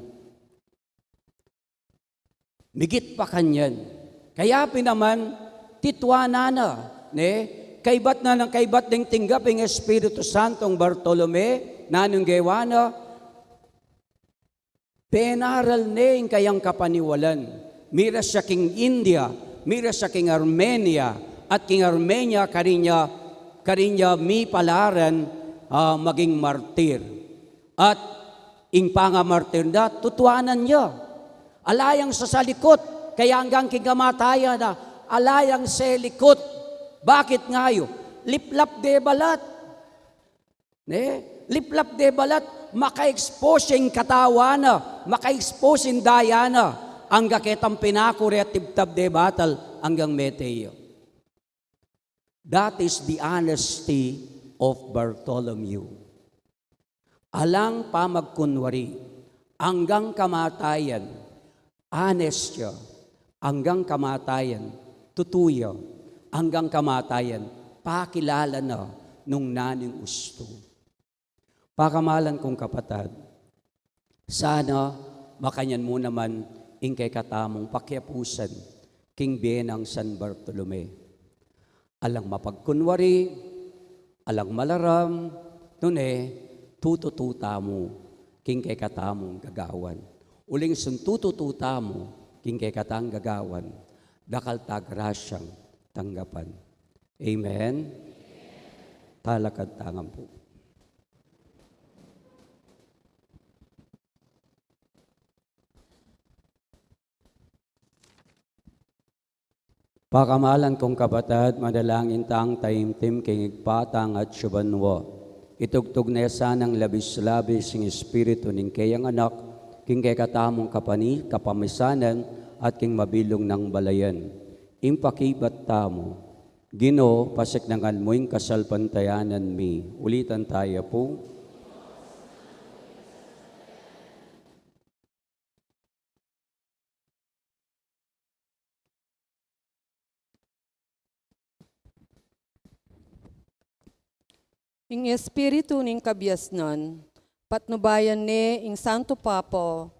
Migit pa kanyan. Kaya pin naman, tituanan na, ne? Kaybat na nang kaybat ding tinggap ing Espiritu Santo ing Bartolome, nanung gewa na, penaral ne ing kayang kapaniwalan. Miras ya king India, miras ya king Armenia, at king Armenia, karin ya, karin ya mipalaran, ah, maging martir. At ing pangamartir na, tutuanan ya. Ala yang sasalikut, kaya anggang king kamatayan na, ala yang selikut. Bakit nga yu? Liplap de balat. Ne? Liplap de balat, maka-expose ing katawan na, maka-expose ing daya na, angga ketang pinakuri at tibtab de batal, anggang mete ya. That is the honesty of Bartholomew. Alang pamagkunwari, anggang kamatayan, honest ya, anggang kamatayan, tutu ya, anggang kamatayan, pakilala na nung nanung ustu. Pakamalan kung kapatad, sana makanyan mu naman ing kekatamung pakyapusan king bie nang San Bartolome. Alang mapagkunwari, alang malaram, nune, tututu tamu king kekatamung gagawan. Uling suntututu tamu king kekatang gagawan, dakal ta grasyang tanggapan. Amen. Talakad ta ngan pu. Pakamalan kung kapatad, manalangin tang taimtim king Ibpa tang atsu banua. Itugtug ne sanang labis-labis ing Espiritu ning keyang Anak king kekatamung kapani, kapamisanan at king mabilug nang balayan. Ing pakibat tamu, Ginu, pasiknangan mu ing kasalpantayanan mi. Ulitan taya pu. Ing Espiritu ning kabiasnan, patnubayan ne ing Santo Papa,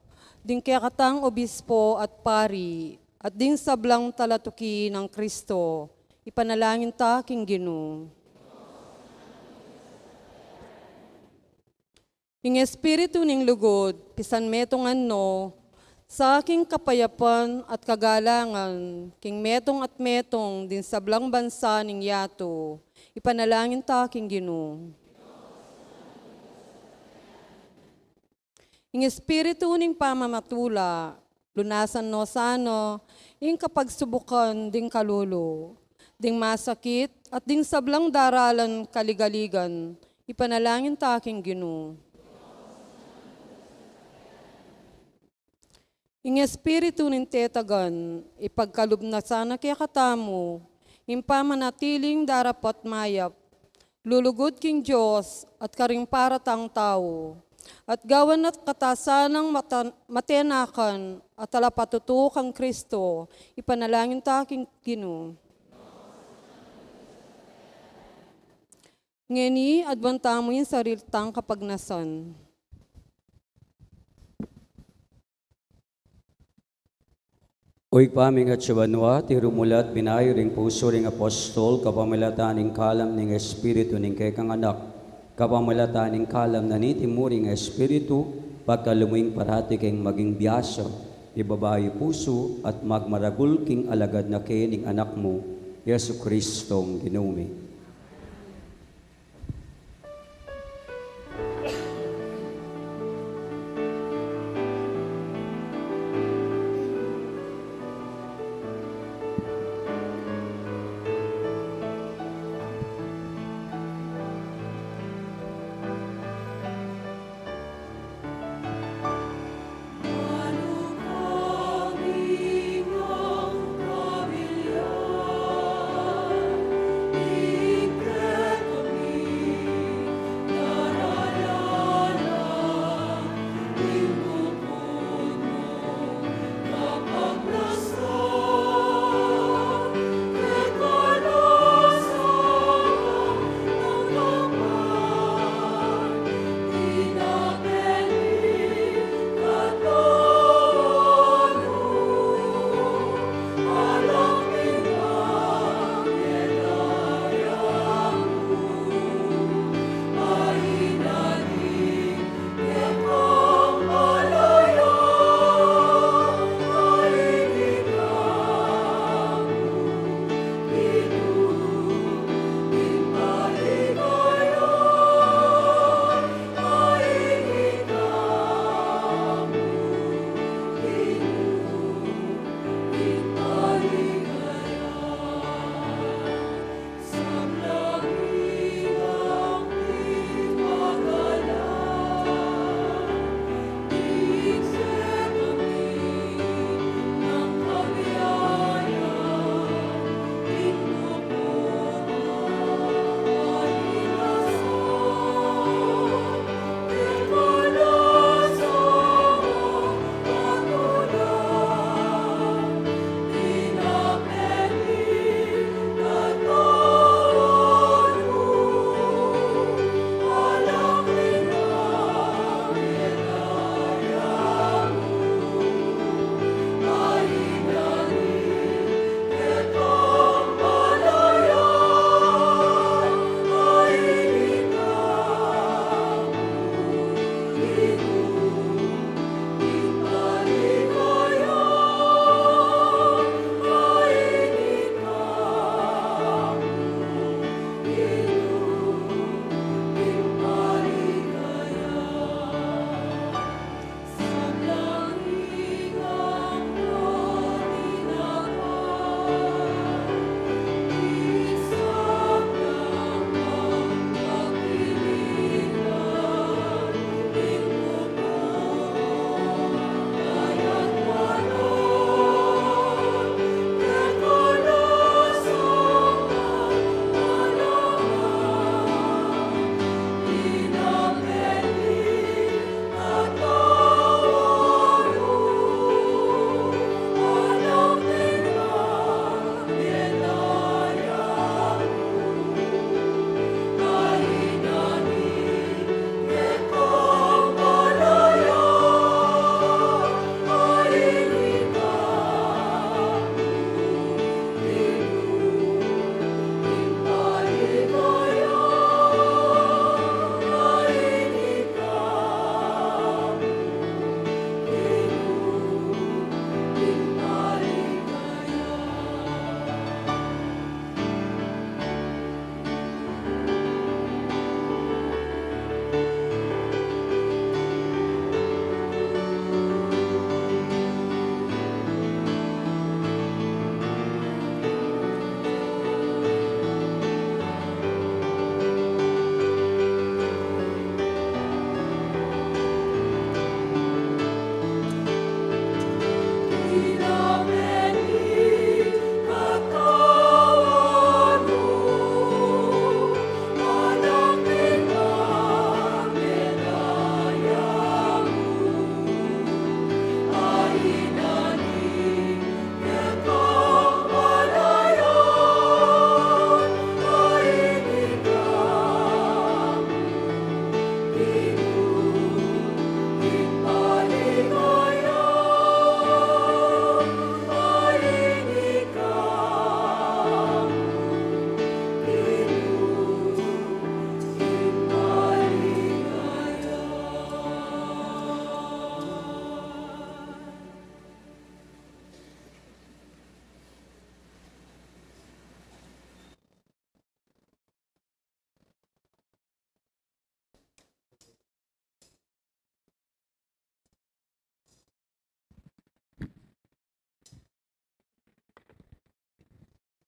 ding kekatang obispo at pari, at ding sablang talatuki nang Kristo, ipanalangin ta king Ginu. Ing espiritu ning lugud, pisan metung anno, sa king kapayapan at kagalangan, king metung at metung ding sablang bansa ning yatu, ipanalangin ta king Ginu. Ing espiritu ning pamamatula, lunasan no sana ing kapagsubukan ding kalulu, ding masakit at ding sablang daralan kaligaligan, ipanalangin ta king Ginu. Ing espiritu ning tetagan, ipagkalub na sana kekatamu ing pamanatiling darapat mayap, lulugud king Dios at karing paratang tau, at gawan at katasanang matan-, matenakan at talapatutu kang Kristo, ipanalangin ta king Ginu. Ngeni, aduan tamu ing sarili tang kapagnasan. O Ibpa ming atsu banua, tiru mu la at binayu ring pusu ring apostol, kapamilatan ning kalam ning Espiritu ning kekang Anak, kapamilatan ning kalam na niti mu ring Espiritu, pagkalub mu ing parati keng maging biasa, ibabayu pusu at magmaragul king alagad na ke ning Anak mu, Jesucristong Ginu mi.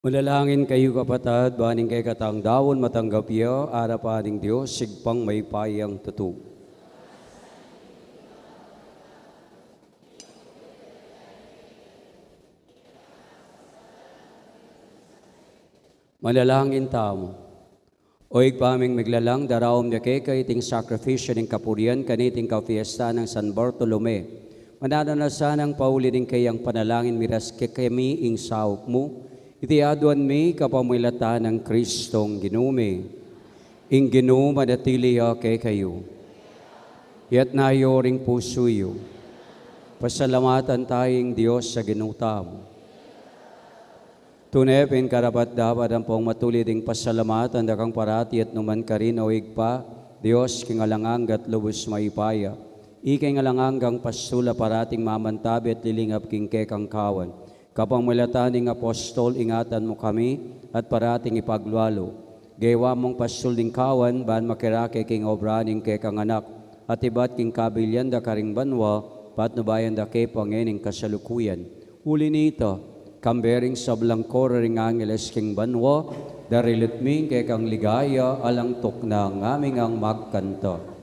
Manalangin kayu, kapatad, ban ing kekatang daun matanggap ya arapan ning Dios, Ibpang mayupayang tutu. Manalangin tamu. O Ibpa ming miglalang, daraun mi keka iting sakripisyu ning kapurian kaniting kapiestan nang San Bartolome. Mananu na sanang pauli ning keyang panalangin miras kekami ing saup mu. Iti aduan mi kapamilatan nang Kristong Ginu mi. Ing Ginu manatili ya kekayu. Iyatas yu ring pusu yu. Pasalamatan taya ing Dios a Ginu tamu. Tune pin karapat-dapat ampong matulid ing pasalamatan da kang parati at nukarin man, O Ibpa, Dios king alang angga at lubus mayupaya. Ika ing alang anggang pastul a parating mamantabe at lilingap king kekang kawan. Kapamilatan ning apostol, ingatan mu kami at parating ipaglalu. Gewa mung pastul ning kawan, ban makirake king obra ning kekang Anak, at ibat king kabilian da karing banua, patnubayan da ke pa ngening kasalukuyan. Uli nita, kambe ring sablang koro ring angeles king banua, darilut mi ing kekang ligaya, alang tuknang ngaming magkanta.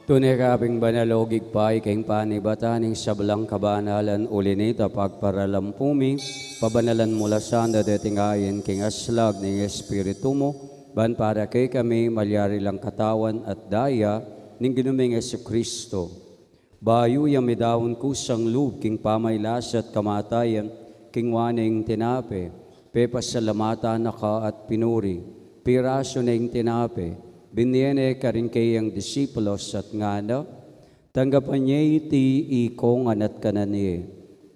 Tune ka pin banal, O Ibpa, ika ing panibatan ning sablang kabanalan, uli nita pagparalampu mi, pabanalan mu la sana deting ain king aslag ning Espiritu mu, ban para kekami malyari lang katawan at daya ning Ginu ming Jesucristo. Bayu yang midaun kusang lub king pamagkasakit at kamatayan, king wa ne ing tinape, pepasalamatan na ka at pinuri, pirasu ne ing tinape, binie ne karing keyang disipulos at ngana: Tanggapan ye iti ikongan at kanan ye,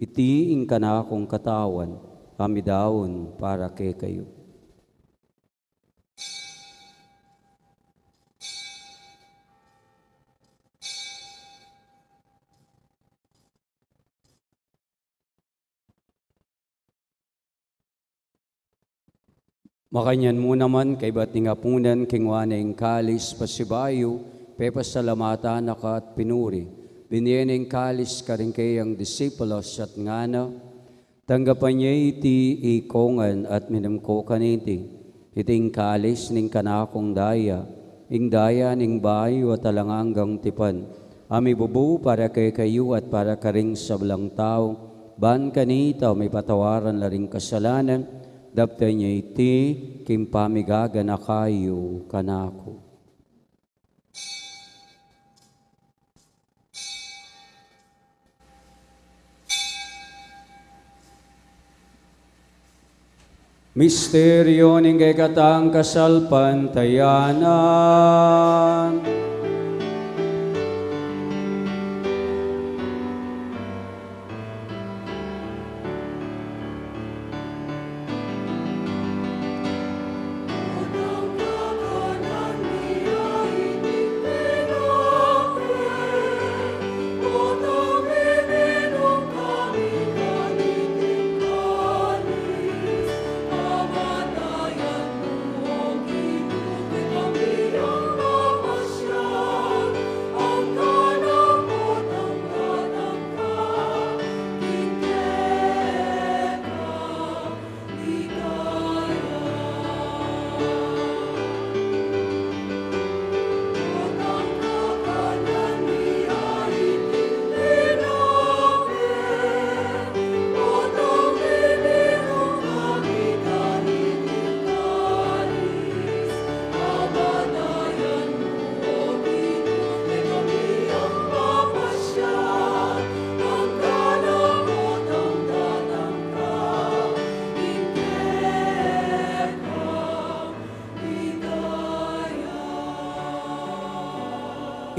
iti ing kanakung katawan, a midaun para kekayu. Makanyan mu naman, kaybat ning apunan, kinua ne ing kalis pasibayu, pepasalamatan na ka at pinuri, binie ne ing kalis karing keyang disipulos at ngana: Tanggapan ye iti ikongan at minum ko kaniti. Iti ing kalis ning kanakung daya, ing daya ning bayu at alang anggang tipan, a mibubu para kekayu at para karing sablang tau, ban kanita mipatawaran la ring kasalanan. Daptan ye iti king pamigaganaka yu kanaku. Misteryu ning kekatang kasalpantayanan.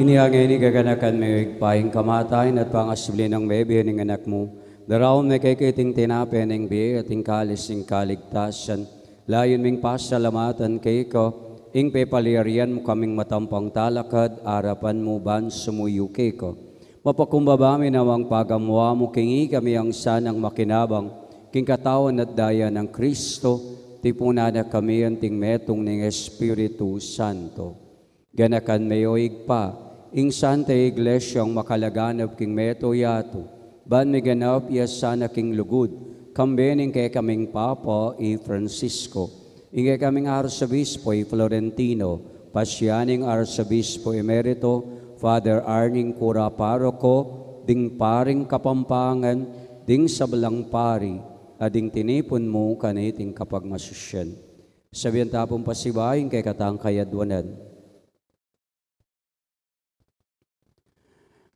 Inya ngeni, gaganakan mi, O Ibpa, ing kamatayan at pangasubli nang mebie ning Anak mu. Daraun mi keka iting tinape ning bie at ing kalis ning kaligtasan. Layun ming pasalamatan keka ing pepalyarian mu kaming matampang talakad arapan mu ban sumuyu keka. Mapakumbaba mi nawang pagamuan mu king ikami ang sanang makinabang king katawan at daya nang Kristo, tipunan na kami anting metung ning Espiritu Santo. Ganakan me, O Ibpa, ing Santa Iglesia a makalaganap king mabilug a yatu, ban miganap ya sana king lugud, kambe ning kekaming Papa i Francisco, ing kekaming Arsobispo i Florentino, pasian ning Arsobispo Emerito, Father Arning Cura Paroko, ding paring Kapampangan, ding sablang pari, at ding tinipun mu kaniting kapagmasusian. Sabian ta pung pasibayu ing kekatang kayadwanan.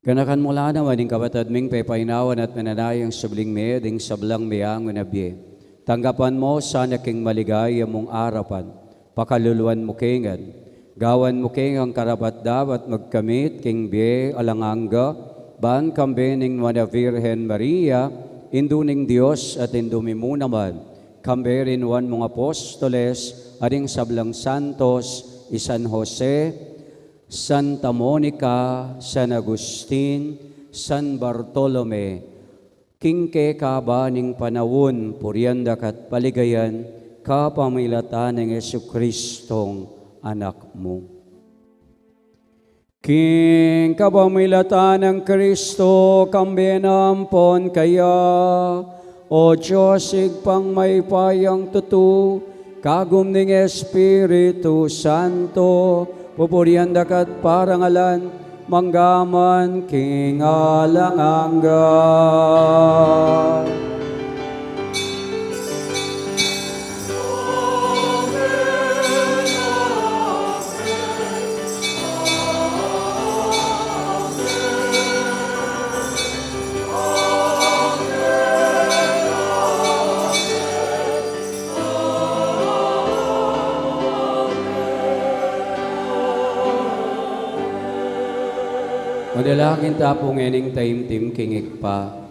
Ganakan mu la naman ing kapatad ming pepainawan at mananayang subling mie ding sablang meangu na bie. Tanggapan mu sana king maligaya mung arapan, pakaluluan mu ke ngan. Gawan mu ke ngan karapat-dapat magkamit king bie alang angga, ban kambe ning Nuan a Virgen Maria, Indu ning Dios at Indu mi mu naman, kambe ring nuan mung apostoles, at ding sablang santos, i San Jose, Santa Monica, San Agustin, San Bartolome, king kekaba ning panaun, purian da ka at paligayan, kapamilatan nang Jesucristong Anak mu. King kapamilatan nang Kristo, kambe na ampon kaya, O Dios, Ibpang mayupayang tutu, kagum ning Espiritu Santo, pupurian da ka at parangalan, mangga man king alang angga. Manalangin ta pu ngening taimtim king Ibpa.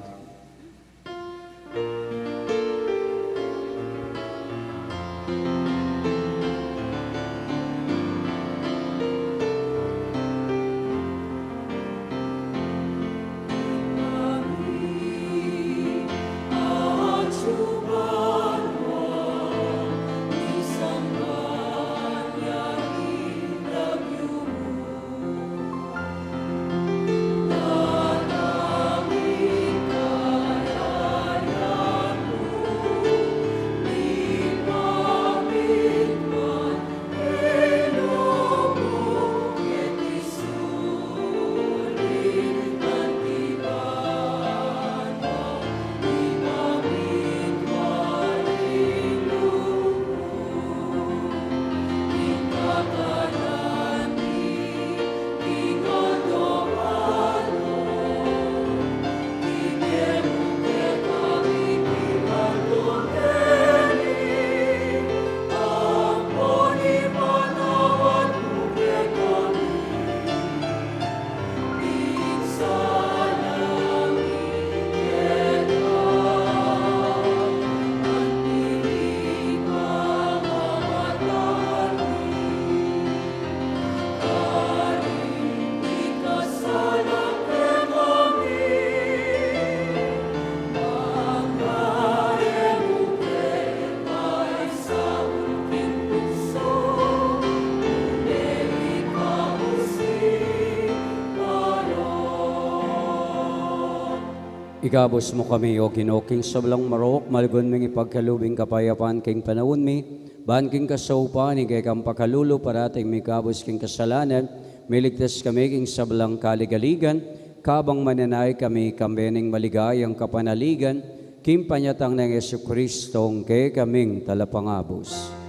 Ikabus mu kami, O Ginu, king sablang marok, malgun ming ipagkalub ing kapayapan king panaun mi, ban king kasaupan ning kekang pakalulu, parati ming ikabus king kasalanan, miligtas kami king sablang kaligaligan, kabang mananaya kami kambe ning maligayang kapanaligan, king panyatang nang Jesucristo, ing kekaming Talapangabus.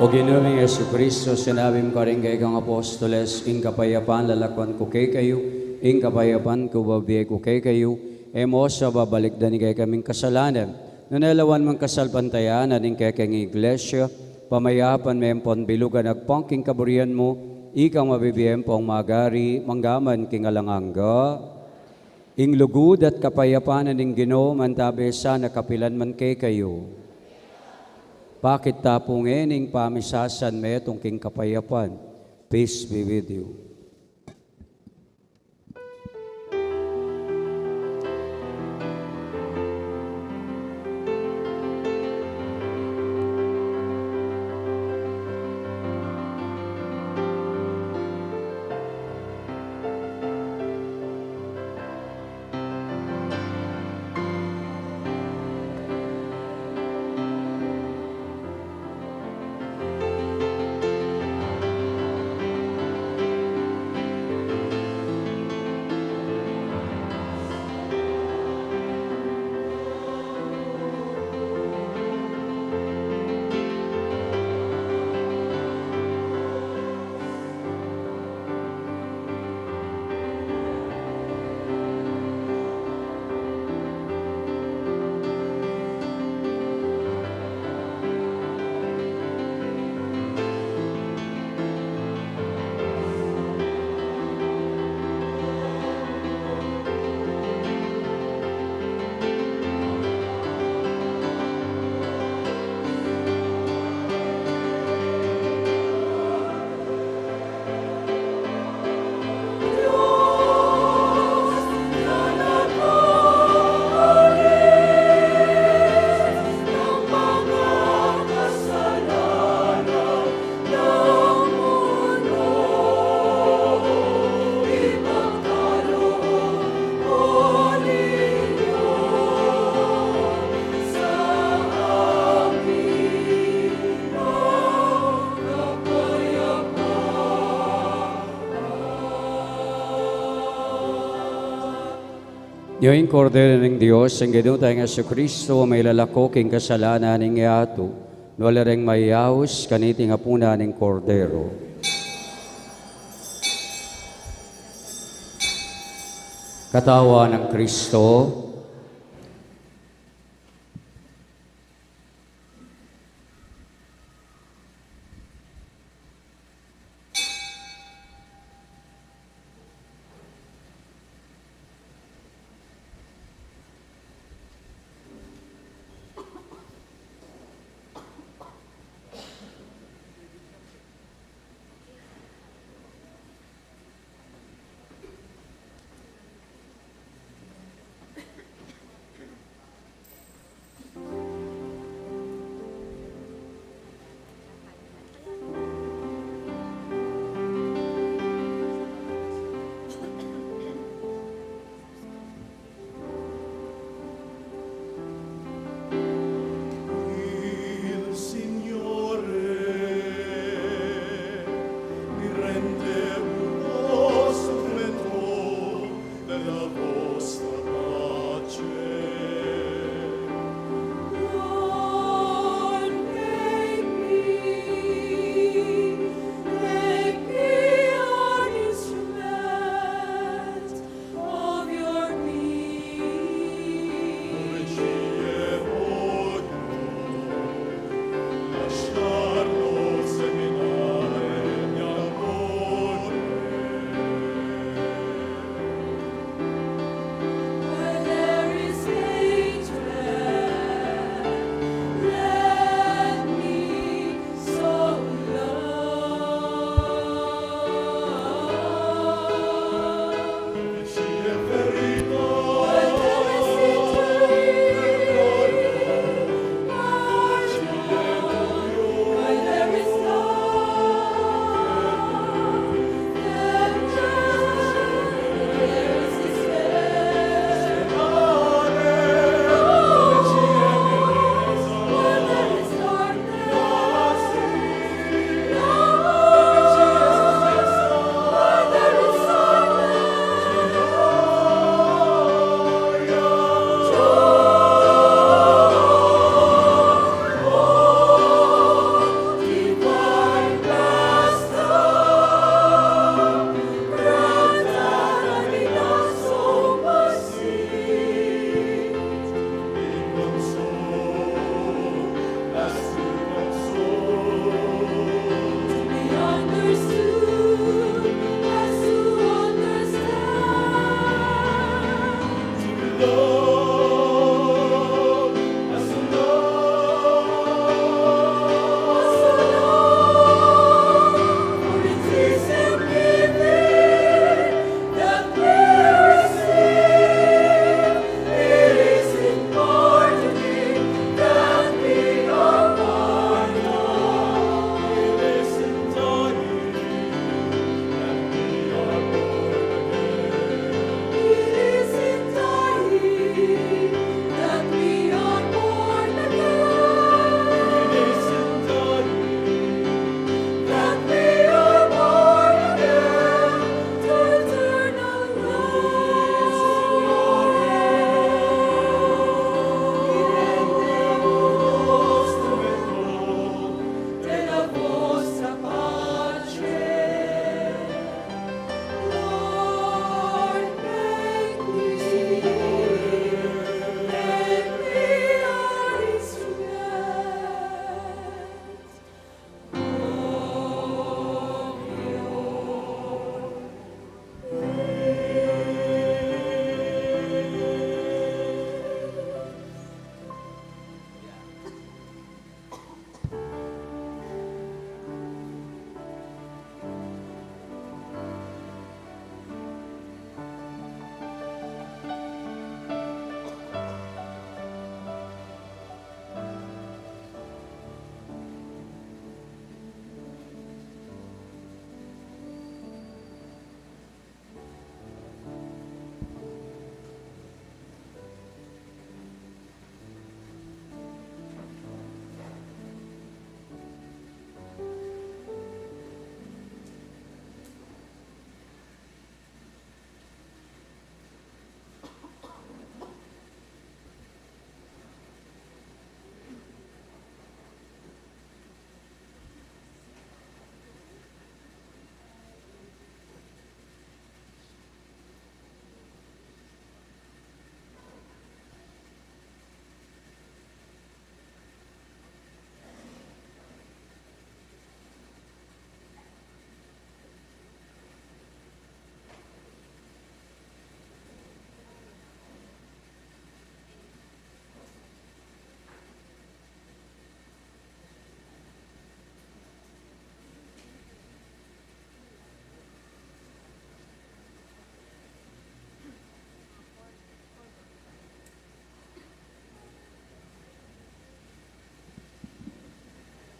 O Ginu ming Jesucristo, sinabi mu karing kekang apostoles, ing kapayapan lalakwan ku kekayu, ing kapayapan ku bibie ku kekayu, e mu sa babalikdan ing kekaming kasalanan, nune lawan mu ing kasalpantayanan ning kekang Iglesia, pamayapan me ampon bilugan agpang king kaburian mu, ikang mabibie ampong magari, mangga man king alang angga. Ing lugud at kapayapan na ning Ginu mantabe sana kapilan man kekayu. Pakit ta pu ngeni ing pamisasan metung king kapayapan. Peace be with you. Ing Kordero ning Dios, ing Ginu tang Jesucristo, a mailalako king kasalanan ning yatu, nuan la reng mayaus kaniting apunan ning Kordero. Katawan nang Kristo. Il Signore mi rende uno strumento della vostra pace. Lord, make me, make me an instrument of your peace.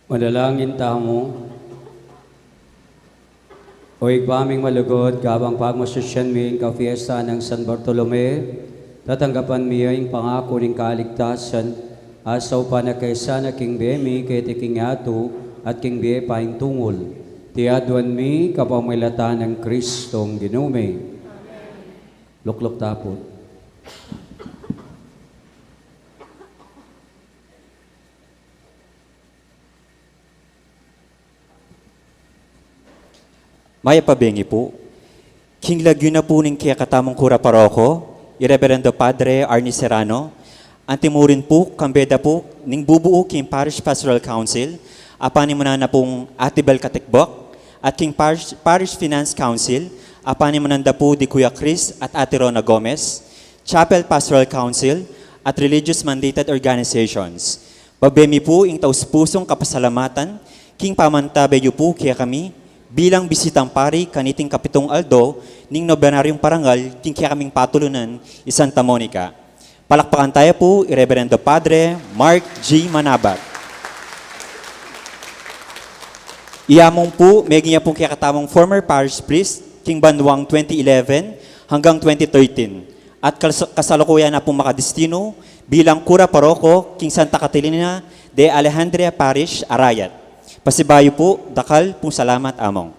Manalangin tamu. O Ibpa ming malugud, kabang pagmasusyan mi ing kapiesta nang San Bartolome, tatanggapan mi ing pangaku ning kaligtasan, at saupan na kesa na king bie mi keti king yatu at king bie pang tungul. Iti aduan mi kapamilatan nang Kristong Ginu mi. Lukluk ta pu. Mayap a bengi pu. King lagyu na pu ning kekatamung kura paroko, i Reverendo Padre Arnie Serrano, antimurin pu, kambe da pu ning bubuu king Parish Pastoral Council, a panimunan na pung Ate Bel Katikbok, at king Parish, Parish Finance Council, a panimunan da pu di Kuya Chris at Ate Rona Gomez, Chapel Pastoral Council, at religious mandated organizations. Babie mi pu ing taus-pusung kapasalamatan king pamantabe yu pu kekami bilang bisitang pari kaniting kapitung aldo ning nobenaryung parangal king kekaming patulunan i Santa Monica. Palakpakan taya pu i Reverendo Padre Mark G Manabat. Iya mung pu, meging ya pung kekatamung former parish priest king banuang twenty eleven hanggang twenty thirteen. At kas-, kasalukuyan na pung makadestinu bilang kura paroko king Santa Catalina de Alejandria Parish, Arayat. Pasibayu pu, dakal pung salamat, Among.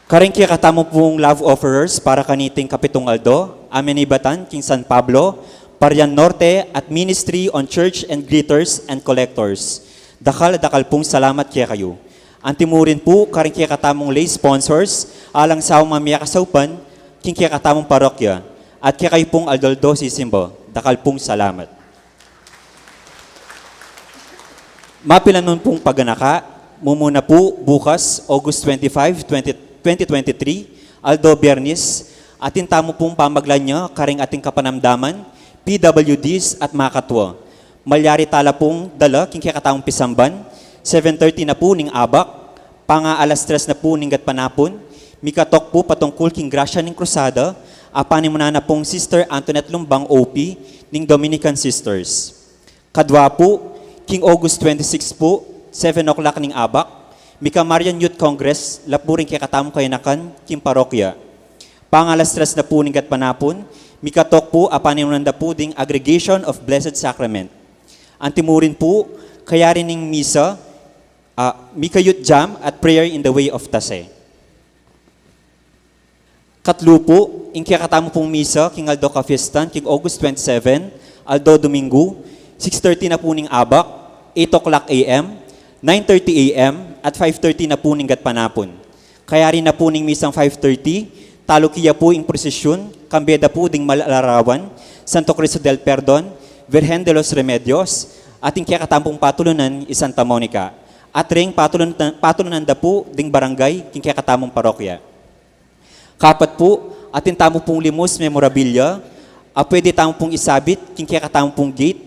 Karing kekatamu pung love offerers para kaniting kapitung aldo, a menibatan king San Pablo, Parian Norte, at Ministry on Church and Greeters and Collectors. Dakal, dakal pung salamat kekayu. Antimurin pu karing kekatamung lay sponsors, alang sa mamie kasaupan king kekatamung parokya, at kekayu pung aldo-aldo sisimba, dakal pung salamat. Mapilan pung paganaka, mumuna pu bukas, August twenty-five, twenty, twenty twenty-three, Aldo Biernis, atin tamu pung pamaglanya karing ating kapanamdaman, P W Ds at makatwa. Malyari tala pung dala king kekatamung pisamban, seven thirty na pu ning abak, panga alas tres na pu ning gatpanapun, mikatok pu patungkul king grasya ning krusada, a panimunan na pung Sister Antoinette Lumbang O P ning Dominican Sisters. Kadwa pu, king August twenty-six pu, seven o'clock ning abak, mika Marian Youth Congress, lapu ring kekatamung kayanakan king parokya. Pangalas tres na pu ning gatpanapun, mikatok pu a panimunan da pu ding Aggregation of Blessed Sacrament. Antimurin pu, kayari ning misa, ah, mika Youth Jam at Prayer in the Way of Tase. Katlu pu, ing kekatamu pung misa king aldo kapiestan king August twenty-seven, aldo Domingo, six thirty na pu ning abak, eight o'clock A M, nine thirty A M, at five thirty na pu ning gatpanapun. Kayari na pu ning misang five thirty, taluki ya pu ing prosisyun, kambe da pu ding Malalarawan, Santo Cristo del Perdon, Virgen de los Remedios, at ing kekatamung patulunan i Santa Monica. At ring patulunan, patulunan da pu ding barangay king kekatamung parokya. Kapat pu, atin tamu pung limus memorabilia, a pwede tamu pung isabit king kekatamu pung gate,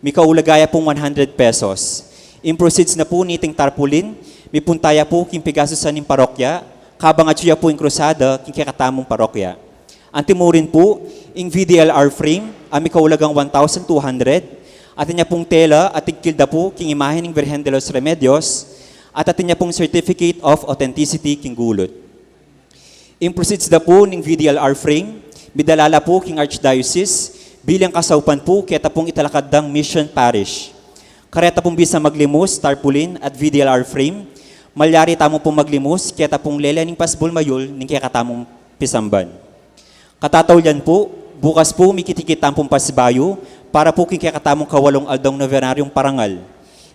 mikaulaga ya pung one hundred pesos. Ing proceeds na pu niting tarpaulin, mipunta ya pu king pigastusan ning parokya, kabang atyu ya pu ing krusada king kekatamung parokya. Antimurin pu, ing V D L R frame, a mikaulagang one thousand two hundred, atin ya pung tela a tigkil da pu king imahe ning Virgen de los Remedios, at atin ya pung certificate of authenticity king gulut. Ing proceeds da pu ning V D L R frame, midala la pu king Archdiocese, bilang kasaupan pu keta pung italakad dang Mission Parish. Kareta pung bisa maglimus, tarpaulin, at V D L R frame, malyari tamu pung maglimus keta pung lele ning pasbul mayul ning kekatamung pisamban. Katataulian pu, bukas pu mikitikit tamu pung pasibayu para pu king kekatamung kawalung aldong novenaryung parangal.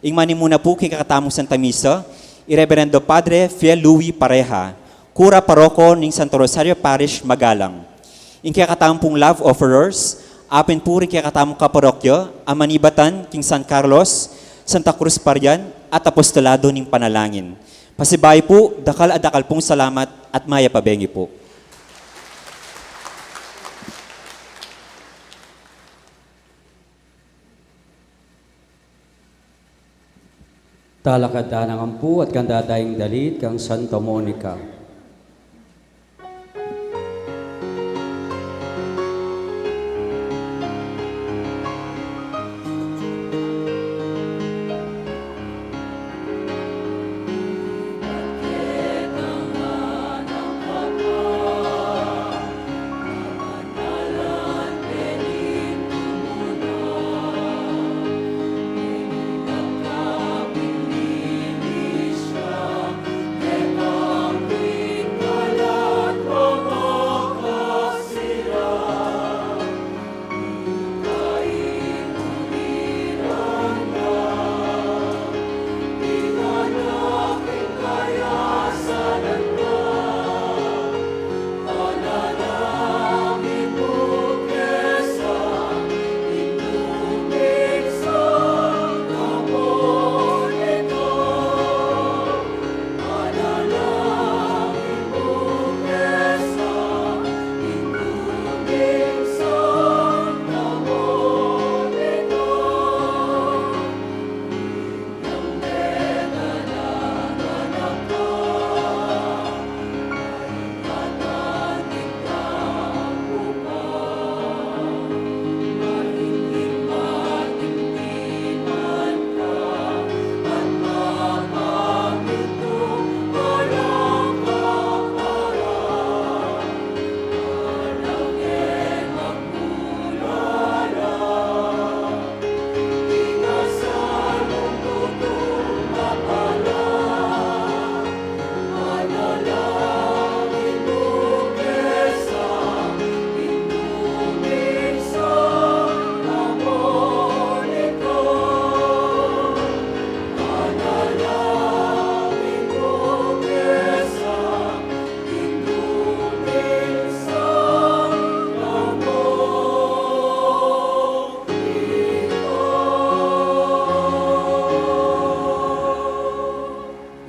Ing manimuna pu king kekatamung Santa Misa, i Reverendo Padre Fiel Louis Pareja, Kura Paroko ning Santo Rosario Parish, Magalang. Ing kekatamung love offerers, apin pu ring kekatamung kaparokya a manibatan king San Carlos, Santa Cruz Parian, at Apostolado ning Panalangin. Pasibayu pu, dakal a dakal pung salamat at mayap a bengi pu. Talakad ta naman pu at kanda tayang dalit kang Santa Monica.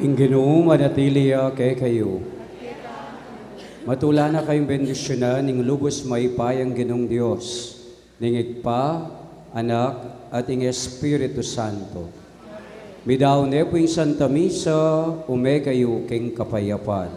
Ing Ginu manatili ya kekayu. Matula na kayung bendisyunan ning lubus mayupayang Ginung Dios, ning Ibpa, Anak, at ing Espiritu Santo. Midaun ne pu ing Santa Misa, ume kayu king kapayapan.